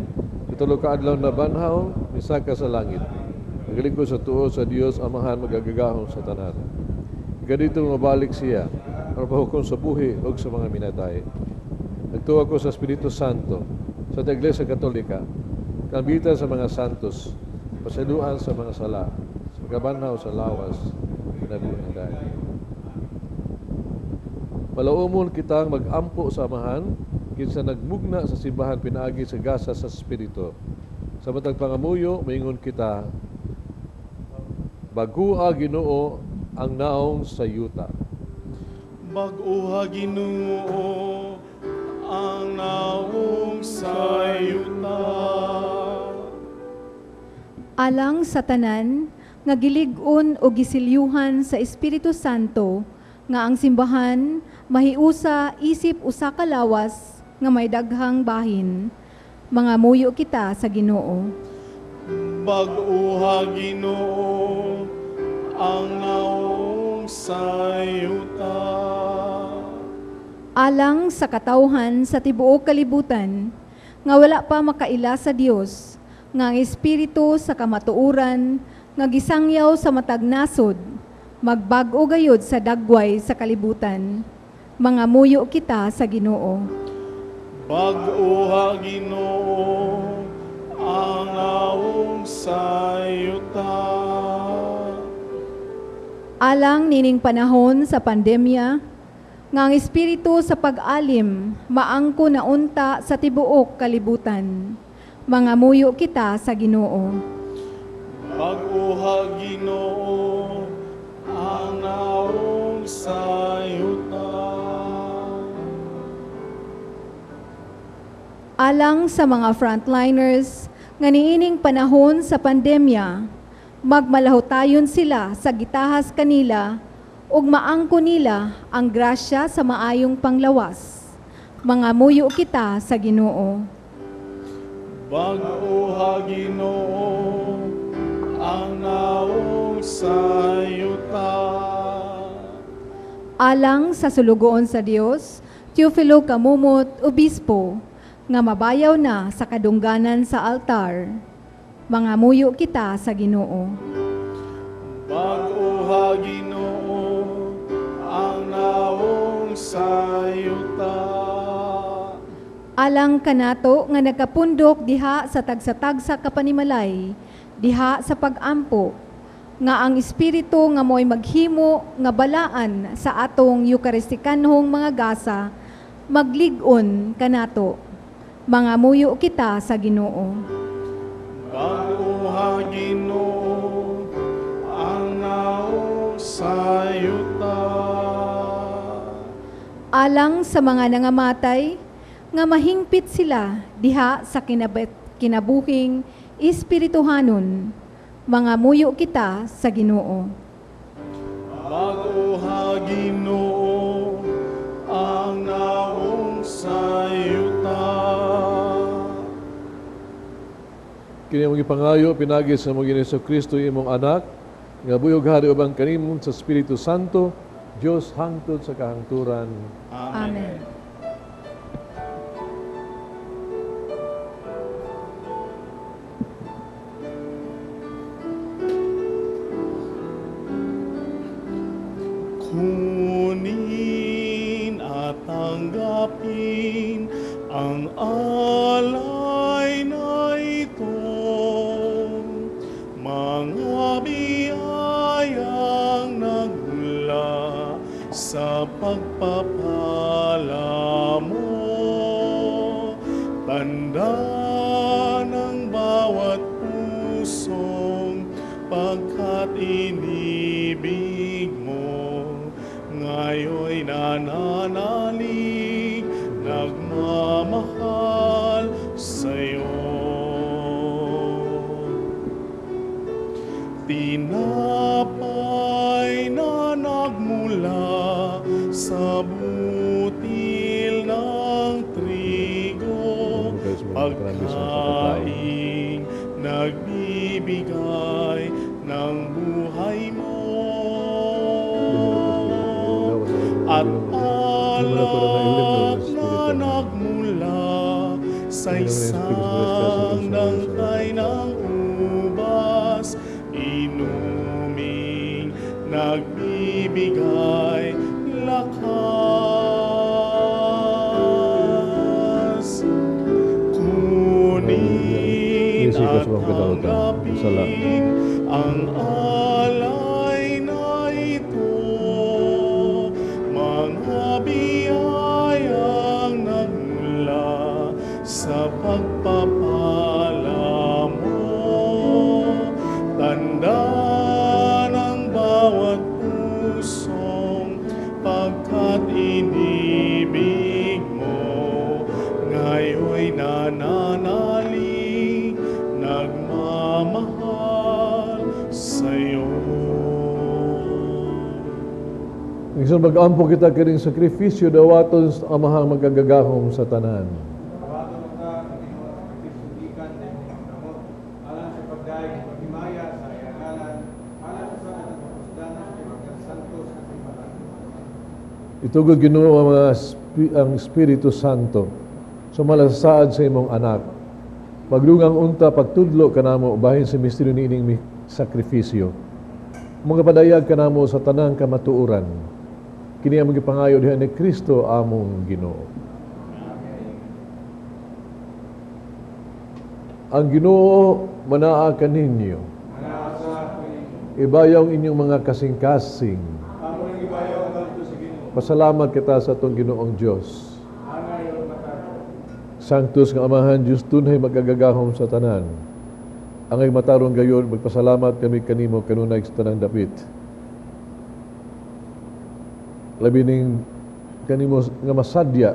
[SPEAKER 4] Sa tulo ka adlaw nabanhaw, misaka sa langit. Nagalingkod sa tuo sa Dios, Amahan makagagahom sa tanan. Ikadito mabalik siya para pahukom sa buhi ug sa mga minatay. Nagtuo ako sa Espiritu Santo, sa Iglesia Katolika, kalambitan sa mga santos, pasayloan sa mga sala, sa pagkabanhaw sa lawas, kinabuhi nga dayon. Palaumon kitang mag-ampo sa Amahan, kinsa nagmugna sa simbahan pinaagi sa gasa sa Espiritu. Sa matag pangamuyo, maingon kita, Bag-oha, Ginoo, ang naong sa yuta.
[SPEAKER 3] Bag-oha, Ginoo, ang naong sa yuta.
[SPEAKER 2] Alang sa tanan nga gilig-on o gisilyuhan sa Espiritu Santo nga ang simbahan mahiusa isip usa ka lawas nga may daghang bahin. Mangamuyo kita sa Ginoo.
[SPEAKER 3] Bag-oha, Ginoo, ang naong sa yuta.
[SPEAKER 2] Alang sa katawhan sa tibuok kalibutan nga wala pa makaila sa Dios, nga ang espiritu sa kamatuoran nga gisangyaw sa matag nasod magbag-o gayud sa dagway sa kalibutan. Mangamuyo kita sa Ginoo.
[SPEAKER 3] Bag-oha, Ginoo, ang naong sa yuta.
[SPEAKER 2] Alang nining panahon sa pandemya nga ang espiritu sa pag-alim maangko na unta sa tibuok kalibutan. Mangamuyo kita sa Ginoo.
[SPEAKER 3] Bag-oha, Ginoo, ang naong sa yuta.
[SPEAKER 2] Alang sa mga frontliners nga niining panahon sa pandemya, magmalahutayon sila sa gitahas kanila ug maangko nila ang grasya sa maayong panglawas. Mangamuyo kita sa Ginoo.
[SPEAKER 3] Bag-oha, Ginoo, ang naong sa yuta.
[SPEAKER 2] Alang sa sulugoon sa Dios, Teofilo Camomot, Obispo, nga mabayaw na sa kadungganan sa altar. Mangamuyo kita sa Ginoo.
[SPEAKER 3] Bag-oha, Ginoo, ang naong sa yuta.
[SPEAKER 2] Alang kanato nga nagkapundok diha sa tagsa-tagsa kapanimalay, diha sa pag-ampo, nga ang espiritu nga mo'y maghimo nga balaan sa atong Eukaristikanhong mga gasa, maglig-on kanato. Mangamuyo kita sa Ginoo.
[SPEAKER 3] Bag-oha, Ginoo, ang naong sa yuta.
[SPEAKER 2] Alang sa mga nangamatay, nga mahingpit sila diha sa kinabuhing espirituhanon. Mangamuyo kita sa Ginoo.
[SPEAKER 3] Bag-oha, Ginoo, ang naong sa yuta.
[SPEAKER 4] Kini among gipangayo pinagi sa among Ginoong Kristo, imong anak, nga buhi ug hari uban kanimo sa Espiritu Santo, Dios hangtod sa kahangturan.
[SPEAKER 2] Amen.
[SPEAKER 3] Kunin at tanggapin ang alay na ito, mga biyayang nagmula sa pagpapala mo. Tanda ng bawat pusong pagkat inibig mo, ngayon'y nananalig, nagmamahal sa'yo. Tinapay na nagmula sa butil ng trigo, pagkaing nagbibigay ng buhay mo. At alak na nagmula sa isang dangkay ng ubas, inuming nagbibigay lakas. Kunin at tanggapin ang alay na ito, mga biyayang nagmula sa pagpapala mo. Tanda ng bawat pusong pagkat inibig mo, ngayon'y nananalig, nagmamahal sa'yo.
[SPEAKER 4] Minsan mag-ampo kita kining sakripisyo dawaton sa Amahang magagagahom sa tanan.
[SPEAKER 7] Dawaton ka ang Ginoo ang sakripisyo gikan sa imong kamot, alang sa pagdayeg ug paghimaya sa iyang ngalan, alang sa atong kapusdanan kay santos nga simbahan.
[SPEAKER 4] Itugod Ginoo ang mga ang Espiritu Santo sumalasaad sa imong anak. Maglungang unta pagtudlo kanamo bahin sa misteryo niining sakripisyo. Mga padayag kanamo sa tanang kamatuoran. Kini ang gipangayo diha ni Kristo among Ginoo. Ang Ginoo manaa kaninyo. Ibayaw ang inyong mga kasing-kasing. Pasalamat kita sa atong Ginoong Dios. Sanctus nga Amahan, Diyos tunay magagagahom sa tanan. Angay matarong gayon, magpasalamat kami kanimo kanunay sa tanang dapit. Labi ning kanimo nga masadya.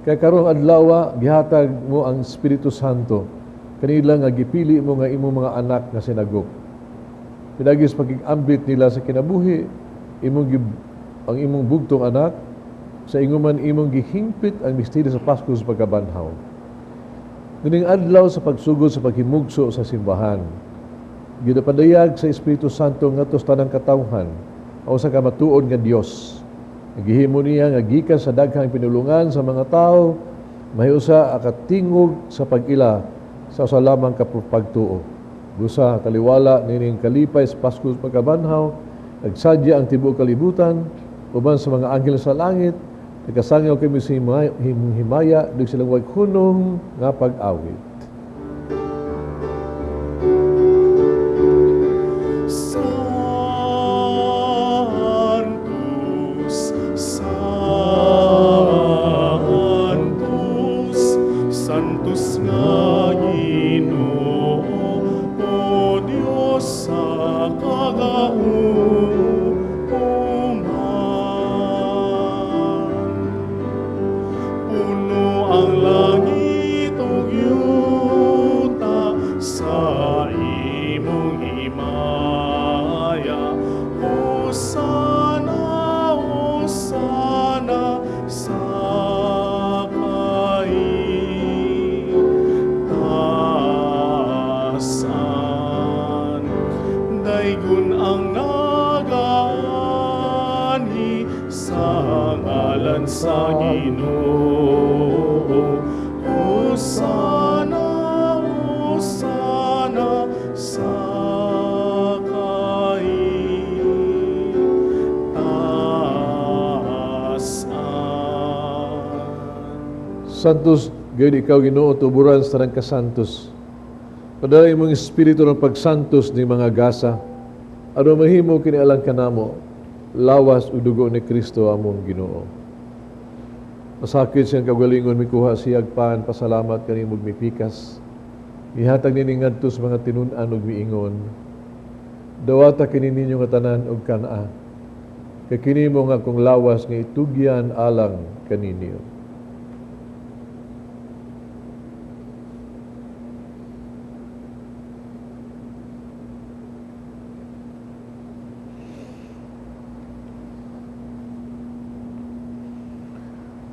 [SPEAKER 4] Kay karong adlaw gihatag mo ang Espiritu Santo kanila nga gipili mo nga imong mga anak nga sinagop. Pinagis pagigambit nila sa kinabuhi, ang imong bugtong anak, sa inguman imong gihingpit ang misteryo sa Pasko sa pagkabanhaw. Nining adlaw sa pagsugod sa paghimugso sa simbahan, ginapadayag sa Espiritu Santo ngadto sa tanang katawhan o sa kamatuod nga Dios. Gihimo niya nga gikan sa daghang pinulungan sa mga tao, mahiusa akatingog sa pag-ila sa usa lamang ka pagtuo. Busa taliwala nining kalipay sa Pasko sa pagkabanhaw, nagsadya ang tibuok kalibutan uban sa mga anghel sa langit, nagkasangaw kami sa himaya, dug silang way hunong nga pag-awit.
[SPEAKER 3] Sanctus, Sanctus, Sanctus nga Ginoo, O Dios sa kagauman. Puno ang langit ug yuta ngalan sa Ginoo. Hosana, Hosana sa kaitaasan.
[SPEAKER 4] Santos, gayon ikaw Ginoo, tuburan sa tanang kasantos. Padala imong espiritu ng pagsantos ni mga gasa. Aron mahimo kini alang kanamo, lawas ug dugo ni Kristo among Ginoo. Pasakit siyang kagalingon mikuha siyag pan, pasalamat kanimo ug mipikas. Mihatag nini ngadto sa mga tinun-an ug miingon. Dawata kini ninyo nga tanan og kan-a. Kay kini mo nga akong lawas nga itugyan alang kaninyo.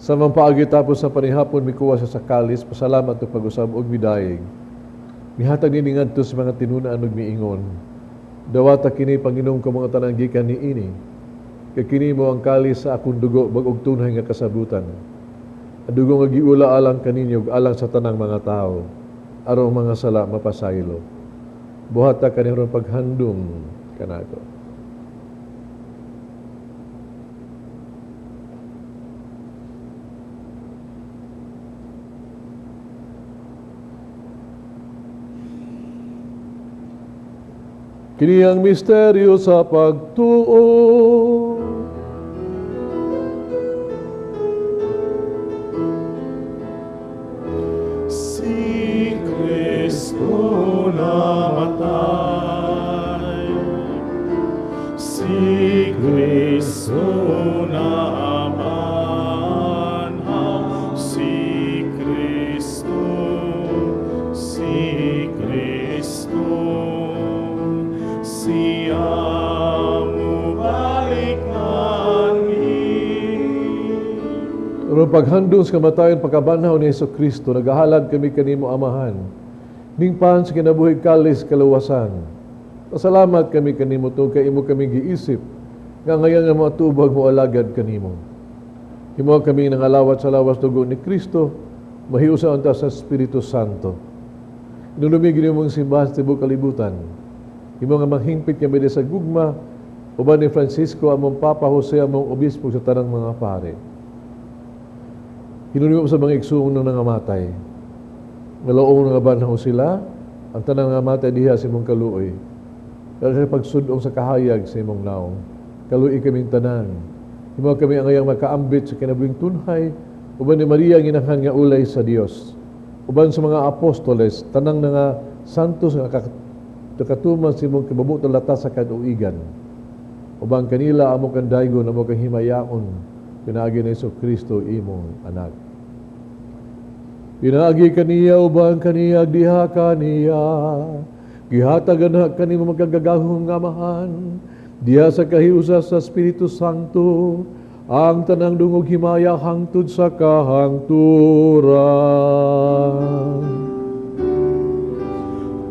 [SPEAKER 4] Sa mga paagi tapos sa panihapon, mikuha siya sa kalis, pasalamat ug pag-usab og midayeg. Mihatag nini ngadto sa mga tinun-an ug miingon. Dawata kini panginom ka mga tanang gikan niini. Kay kini mo ang kalis sa akong dugo bag-og tunhay nga kasabutan. Ang dugo nga giula alang kaninyo ug alang sa tanang mga tawo, aron ang mga sala mapasaylo. Buhata kani aron paghandom kanako. Kini ang misteryo sa pagtuo.
[SPEAKER 3] Si Kristo namatay, si Kristo nabanhaw, si Kristo, si Kristo, siya mubalik nganhi.
[SPEAKER 4] Aron paghandom sa kamatayon pagkabanhaw ni Hesus Kristo, nagahalad kami kanimo Amahan. Ningpan sa kinabuhi kalis kaluwasan. Pasalamat kami kanimo tungod kay imo kami giisip nga ngayon nga mga tubag mo alagad kanimo. Himo kami nangalawat sa lawas dugo ni Kristo, mahiusa unta sa Espiritu Santo. Inulumi mong simbahan sa tibuok kalibutan. Himo nga manghingpit kami sa gugma uban ni Francisco among Papa Jose among obispo sa tanang mga pare. Hinunimo sa mga igsuon ng nangamatay. Ngalaong nga banhaw sila, ang tanang nangamatay diha sa imong kaluoy. Pero sa pagsudong sa kahayag sa imong naong, kaluoy kaming tanan. Himo kami ang ngayang makaambit sa kinabuhing tunhay, uban ni Maria ang inahan nga ulay sa Dios. Uban sa mga apostoles, tanang nga santos nga nakatuman sa imong kababutong lata sa kaduigan. Uban kanila amo kang daygon, amo kang himayaon, pinaagi ni Hesus Kristo imong anak. Pinaagi kaniya uban kaniya diha kaniya, gihatagan na kanimo magkagagahom nga Amahan, diha sa kahiusa sa Espiritu Santo, ang tanang dungog himaya hangtod sa kahangturan.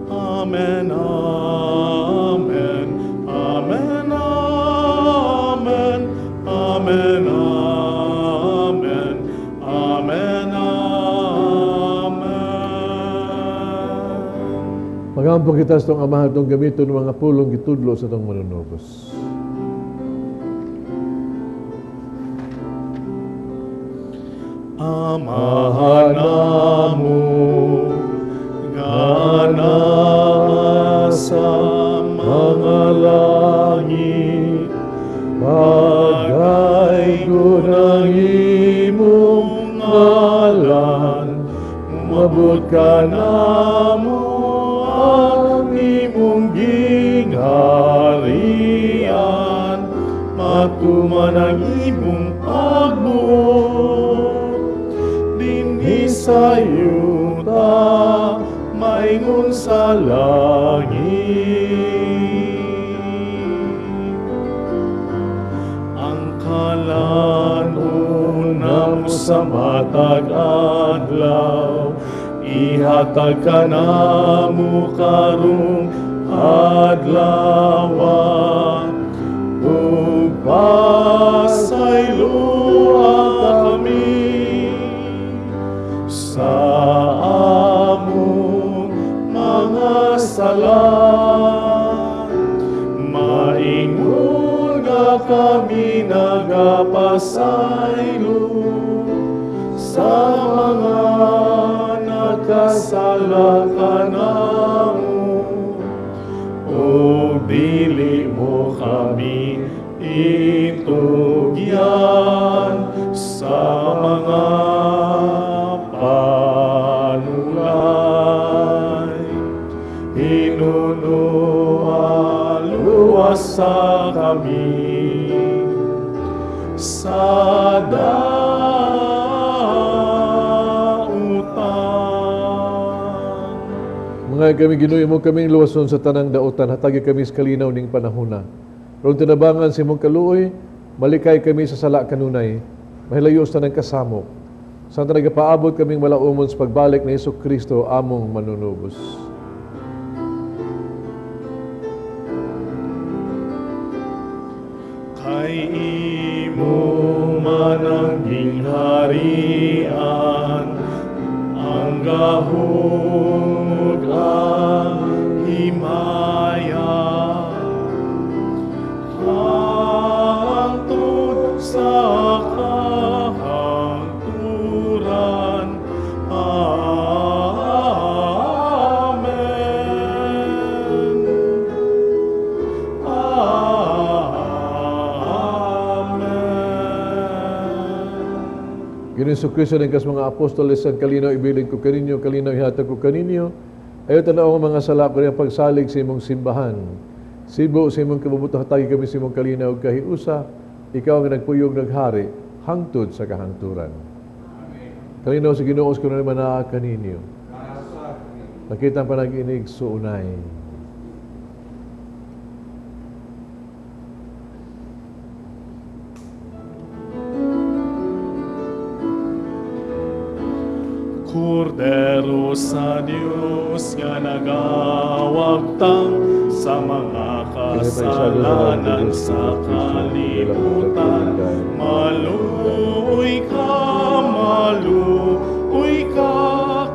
[SPEAKER 3] Amen, amen, amen, amen, amen, amen, amen, amen.
[SPEAKER 4] Magampo kita sa itong Amahan itong gamiton ng mga pulong gitudlo sa itong manunubos.
[SPEAKER 3] Amahan namo nga naa sa mga langit,
[SPEAKER 4] Pagaygon ang imong ngalan,
[SPEAKER 3] umabot ka namo ang imong gingharian, matuman ang imong pagbuot dinhi sa yuta, maingon sa langit. Ang kalanon namo sa matag adlaw, ihatag ka namo karong adlaw, ug pasayloa Pasayloa kami sa among mga sala. Maingon nga kami nagapasaylo sa mga nagkasala kanamo, ug dili mo kami itugyan sa mga panulay. Hinunua, luwasa kami sa dautan.
[SPEAKER 4] Mga kami Ginoo mo kaming luwason sa tanang dautan, hatagi kami sa kalinaw ning panahona. Ron tinabangan sa imong kaluoy, malikay kami sa sala kanunay, mahilayo sa tanang kasamok. Sa nagapaabot kaming malaumon sa pagbalik ni Hesus Kristo among manunubos.
[SPEAKER 3] Kay imo man ang gingharian, ang gahom ug ang himaya, hangtod sa kahangturan. Amen. Amen.
[SPEAKER 4] Ginoong Kristo ng kas mga apostoles ang kalinaw ibilin ko kaninyo, kalinaw ihatag ko kaninyo. Ayaw tanaw ang mga sala ko ang pagsalig sa imong simbahan. Sibo sa imong kabubutang, hatagi kami sa imong kalinaw ug kahiusa. Ikaw ang nagpuyog naghari hangtod sa kahangturan. Kalinaw sa Ginoo sa kuno naa kaninyo. Nakita ang panag-inig suunay.
[SPEAKER 3] Kordero sa Dios nga nagawagtang sa mga kasalanan sa kalibutan. Maluoy ka, maluoy ka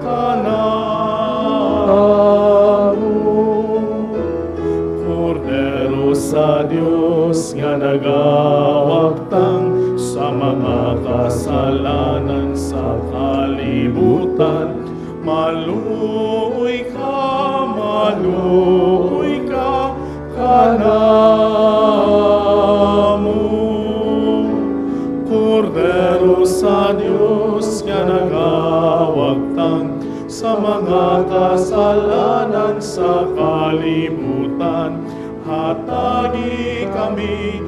[SPEAKER 3] kanamo. Kordero sa Dios nga nagawagtang sa mga kasalanan sa kalibutan. Maluoy ka kanamo. Kordero sa Dios nga nagawagtang sa mga kasalanan sa kalibutan. Hatagi kami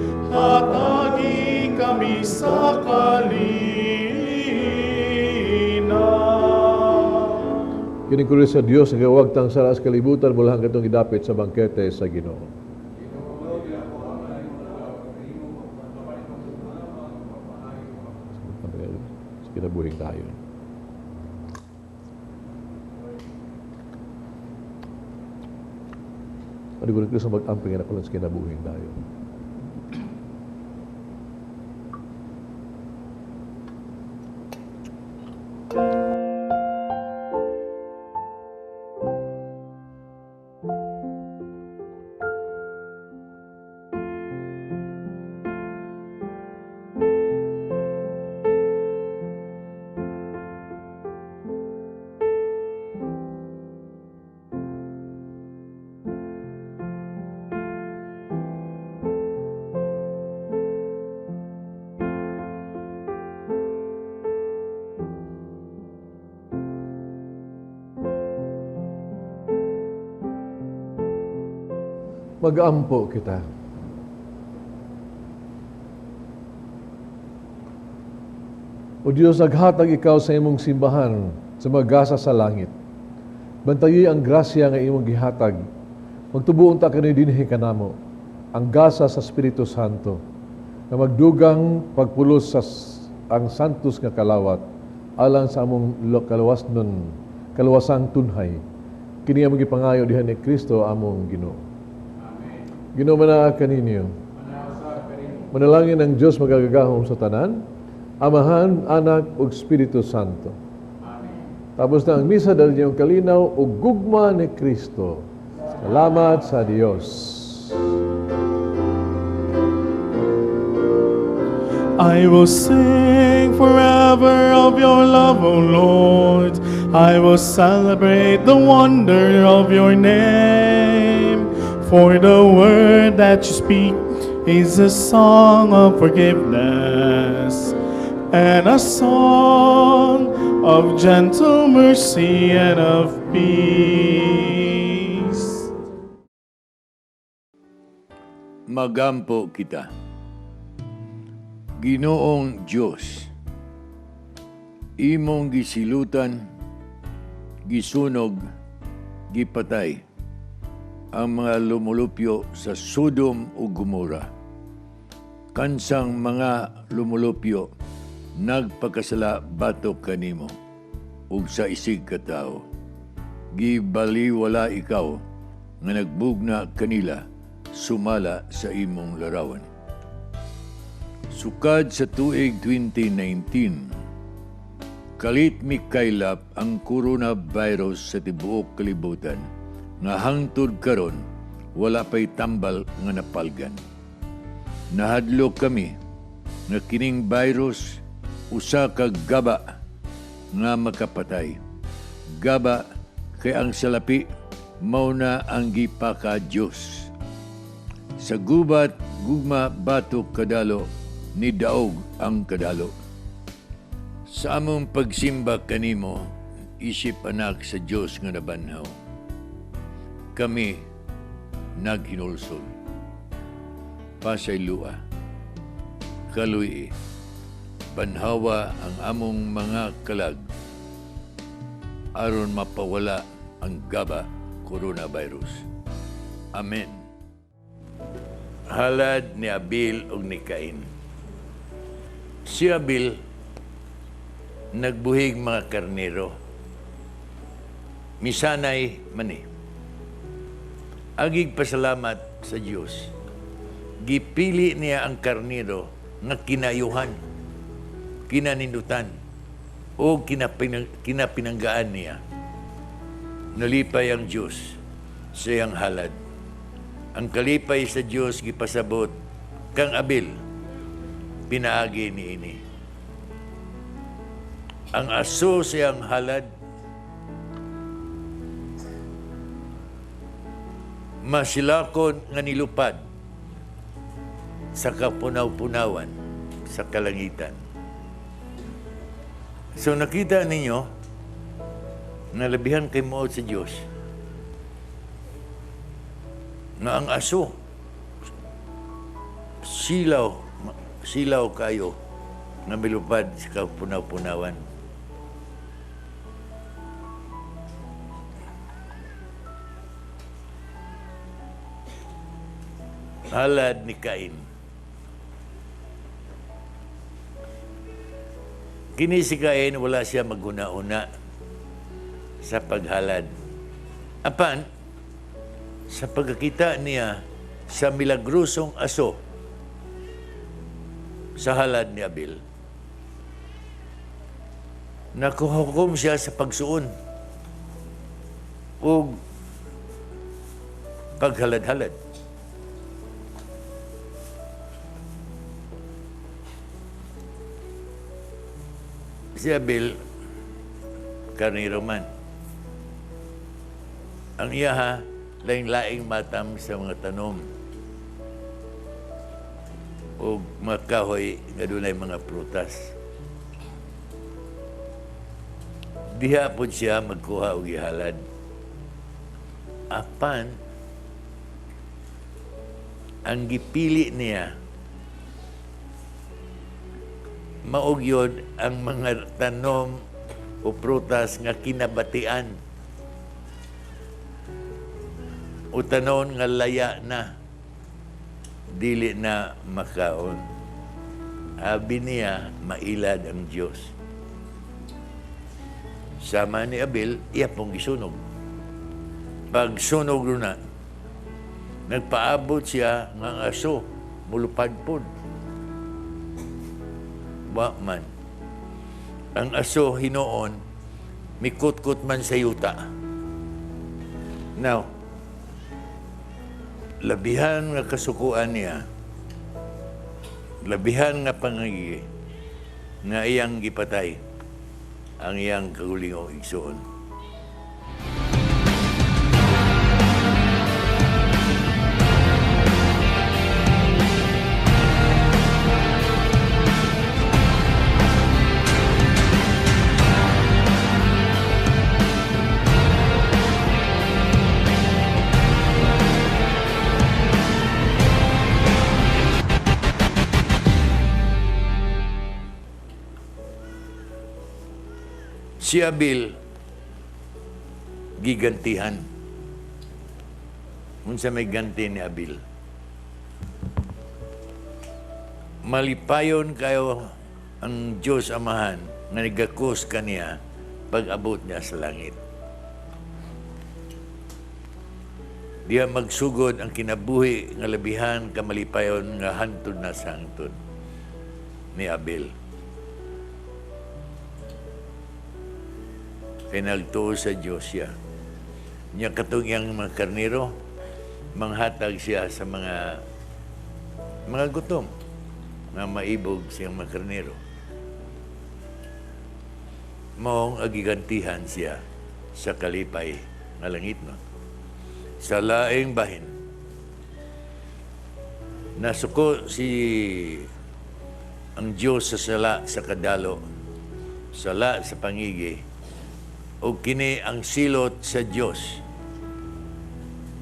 [SPEAKER 3] sa kalinaw.
[SPEAKER 4] Kini kuri sa Dios nga wagtang sala sa kalibutan, mulahan katong gidapit sa bangkete sa Ginoo. Sa kinabuhing tayo. Ano ko Kristo mag-amping na sa kinabuhing tayo. Mag-ampo kita. O Diyos, naghatag ikaw sa imong simbahan sa mga gasa sa langit. Bantayi ang grasya nga imong gihatag. Magtubuon ta kani dinhi kanamo ang gasa sa Espiritu Santo nga magdugang pagpulos sa ang santos nga kalawat alang sa among kalawasnon, kalawasang tunhay. Kini among gipangayo diha ni Kristo among Ginoo. Ginoo manaa kaninyo. Manalangin ang Dios magagahom sa tanan, Amahan, Anak ug Espiritu Santo. Amen. Tapos na ang misa dahil niyong kalinaw ug gugma ni Kristo. Salamat sa Dios.
[SPEAKER 3] I will sing forever of your love, O Lord. I will celebrate the wonder of your name. For the word that you speak is a song of forgiveness and a song of gentle mercy and of peace.
[SPEAKER 9] Magampo kita. Ginoong Dios, imong gisilutan, gisunog, gipatay ang mga lumulupyo sa Sodom ug Gomora. Kansang mga lumulupyo nagpakasala batok kanimo ug sa isig katao. Gibaliwala ikaw nga nagbugna kanila sumala sa imong larawan. Sukad sa tuig 2019, kalit mikaylap ang coronavirus sa tibuok kalibutan nga hangtod karon wala pay tambal nga napalgan. Nahadlok kami nga kining virus usa ka gaba nga makapatay. Gaba kay ang salapi mao na ang gipaka Dios. Sa gubat gugma batok kadalo ni daog ang kadalo. Sa among pagsimba kanimo, isip anak sa Dios nga nabanhaw. Kami naghinulsol. Pasaylua, kaluy, banhawa ang among mga kalag aron mapawala ang gaba coronavirus. Amen. Halad ni Abil ug ni Cain. Si Abil nagbuhig mga karnero. Misanay mani. Agig pasalamat sa Dios. Gipili niya ang karnero nga kinayuhan, kinanindutan, o kinapinanggaan niya. Nalipay ang Dios sa iyang halad. Ang kalipay sa Dios gipasabot kang Abil, pinaagi niini. Ang aso sa iyang halad, masilakon nga nilupad sa kapunaw-punawan sa kalangitan. So nakita ninyo, nalabihan kay muot sa Dios na ang aso silaw kayo na milupad sa kapunaw-punawan. Halad ni Cain. Kini si Cain, wala siya maghuna-una sa paghalad. Apan, sa pagkakita niya sa milagrosong aso sa halad ni Abel, nakuhukom siya sa pagsuon o paghalad-halad. Si Abel, karnero man. Ang iyaha, laing-laing matam sa mga tanom o mga kahoy nga dunay mga prutas. Diha po siya magkuha og gihalad. Apan, ang gipili niya, maugyod ang mga tanom o prutas nga kinabatian o tanon nga laya na, dili na makaon. Abi niya, mailad ang Diyos. Sama ni Abel, iya pong gisunog. Pagsunog na, nagpaabot siya nga aso, mulupad pod. Wa man. Ang aso hinuon, mikutkot man sa yuta. Now, labihan nga kasukuan niya, labihan nga pangagi, nga iyang gipatay ang iyang kagulingong igsoon. Si Abil, gigantihan. Unsa may ganti ni Abil? Malipayon kayo ang Diyos Amahan nga nigakos kaniya pag-abot niya sa langit. Diya magsugod ang kinabuhi nga labihan kamalipayon nga hantod na sa hangtod ni Abel. Kay nagtuo sa Diyos siya. Niya katong iyang mga karniro, manghatag siya sa mga gutom nga maibog siyang mga karniro. Maong agigantihan siya sa kalipay nga langit no. Sa laing bahin, nasuko si ang Diyos sa sala sa kadalo, sala sa pangigi, o kini ang silot sa Diyos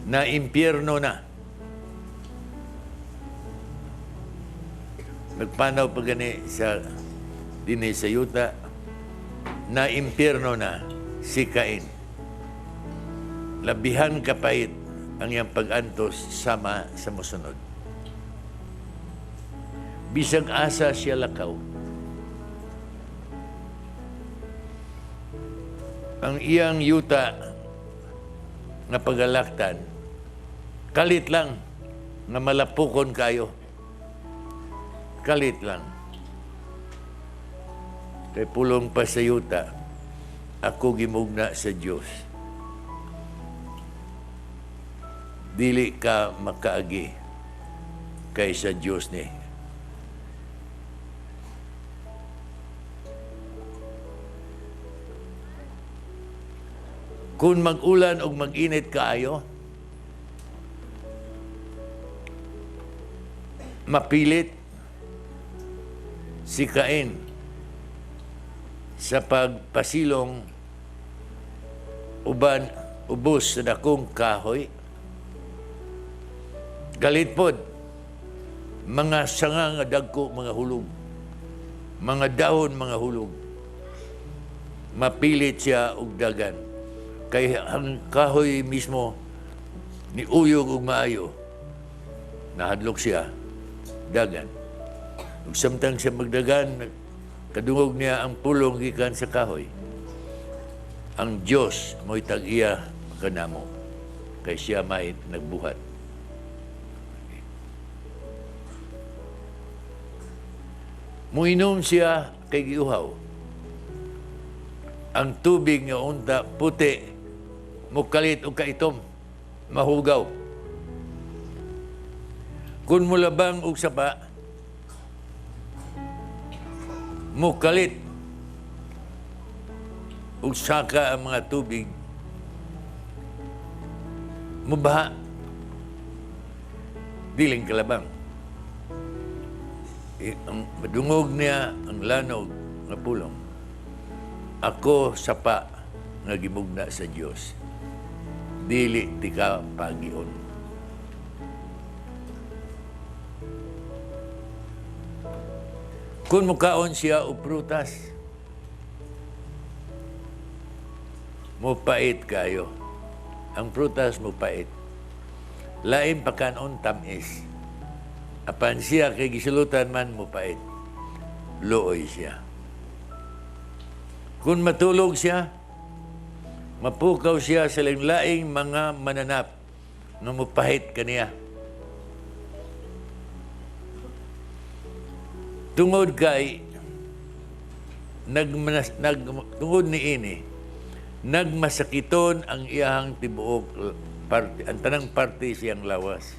[SPEAKER 9] na impyerno na. Nagpanaw pa gani sa dinhi sa yuta na impyerno na si Cain. Labihan kapait ang iyang pag-antos sama sa mosunod. Bisag asa siya lakaw, ang iyang yuta nga pagalaktan, kalit lang nga malapukon kayo. Kalit lang. Kay pulong pa sa yuta, ako gimugna sa Dios. Dili ka makaagi kaysa Dios ni. Kung mag-ulan o mag-init kaayo, mapilit si Cain sa pagpasilong uban ubos sa dakong kahoy. Galit pod, mga sanga nga dagko mga hulog, mga dahon mga hulog. Mapilit siya og dagan. Kay ang kahoy mismo ni uyog og maayo, nahadlok siya, dagan. Ug samtang siya magdagan, kadungog niya ang pulong gikan sa kahoy. Ang Dios mo'y tag-iya kanamo, kay siya may nagbuhat. Muinom siya kay giuhaw. Ang tubig nga unta puti, mukalit og kaitom, mahugaw. Kung mulabang og sapa, mukalit og saka ang mga tubig, mubaha, diling kalabang. Ang madungog niya ang lanog nga pulong. Ako sapa nga gimugna sa Dios. Dili tika pagion. Kung mukaon siya og prutas, mupait kayo. Ang prutas mupait. Lain pakanon tamis. Apan siya kay gisulutan man mupait. Luoy siya. Kung matulog siya, mapukaw siya sa laing mga mananap nga mupahit kaniya. Tungod kay Nagmanas, nag, tungod ni ini, nagmasakiton ang iyahang tibuok parte, ang tanang parte siyang lawas.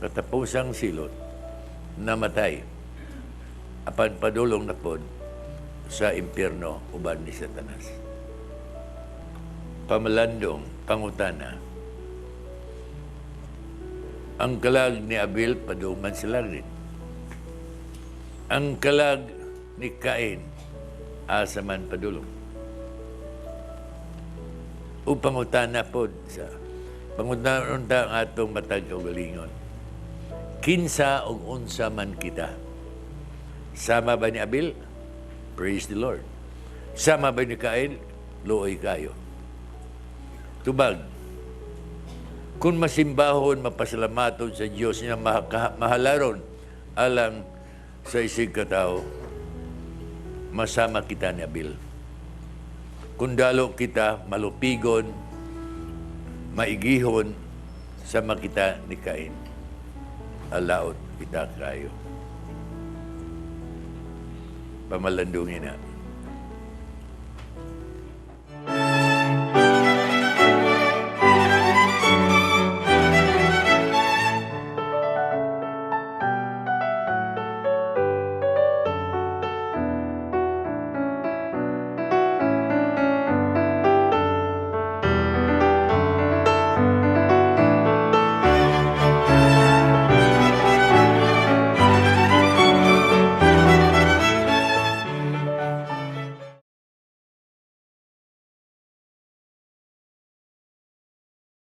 [SPEAKER 9] Katapusang silot, namatay. Apan padulong na pod sa impyerno uban ni Satanas. Pamalandong, pangutana. Ang kalag ni Abel padungman sa langit. Ang kalag ni Cain asa man padulong? O pangutana pod sa pangutana unta ang atong matag kaugalingon. Kinsa ug unsa man kita? Sama ba ni Abel? Praise the Lord. Sama ba ni Cain? Luoy kayo. Tubag, kung masimbahon, mapasalamaton sa Diyos niya mahalaron alang sa isig katao, masama kita ni Abel. Kung dalo kita, malupigon, maigihon, sama kita ni Cain. Alaot kita kayo. Pamalandungin na.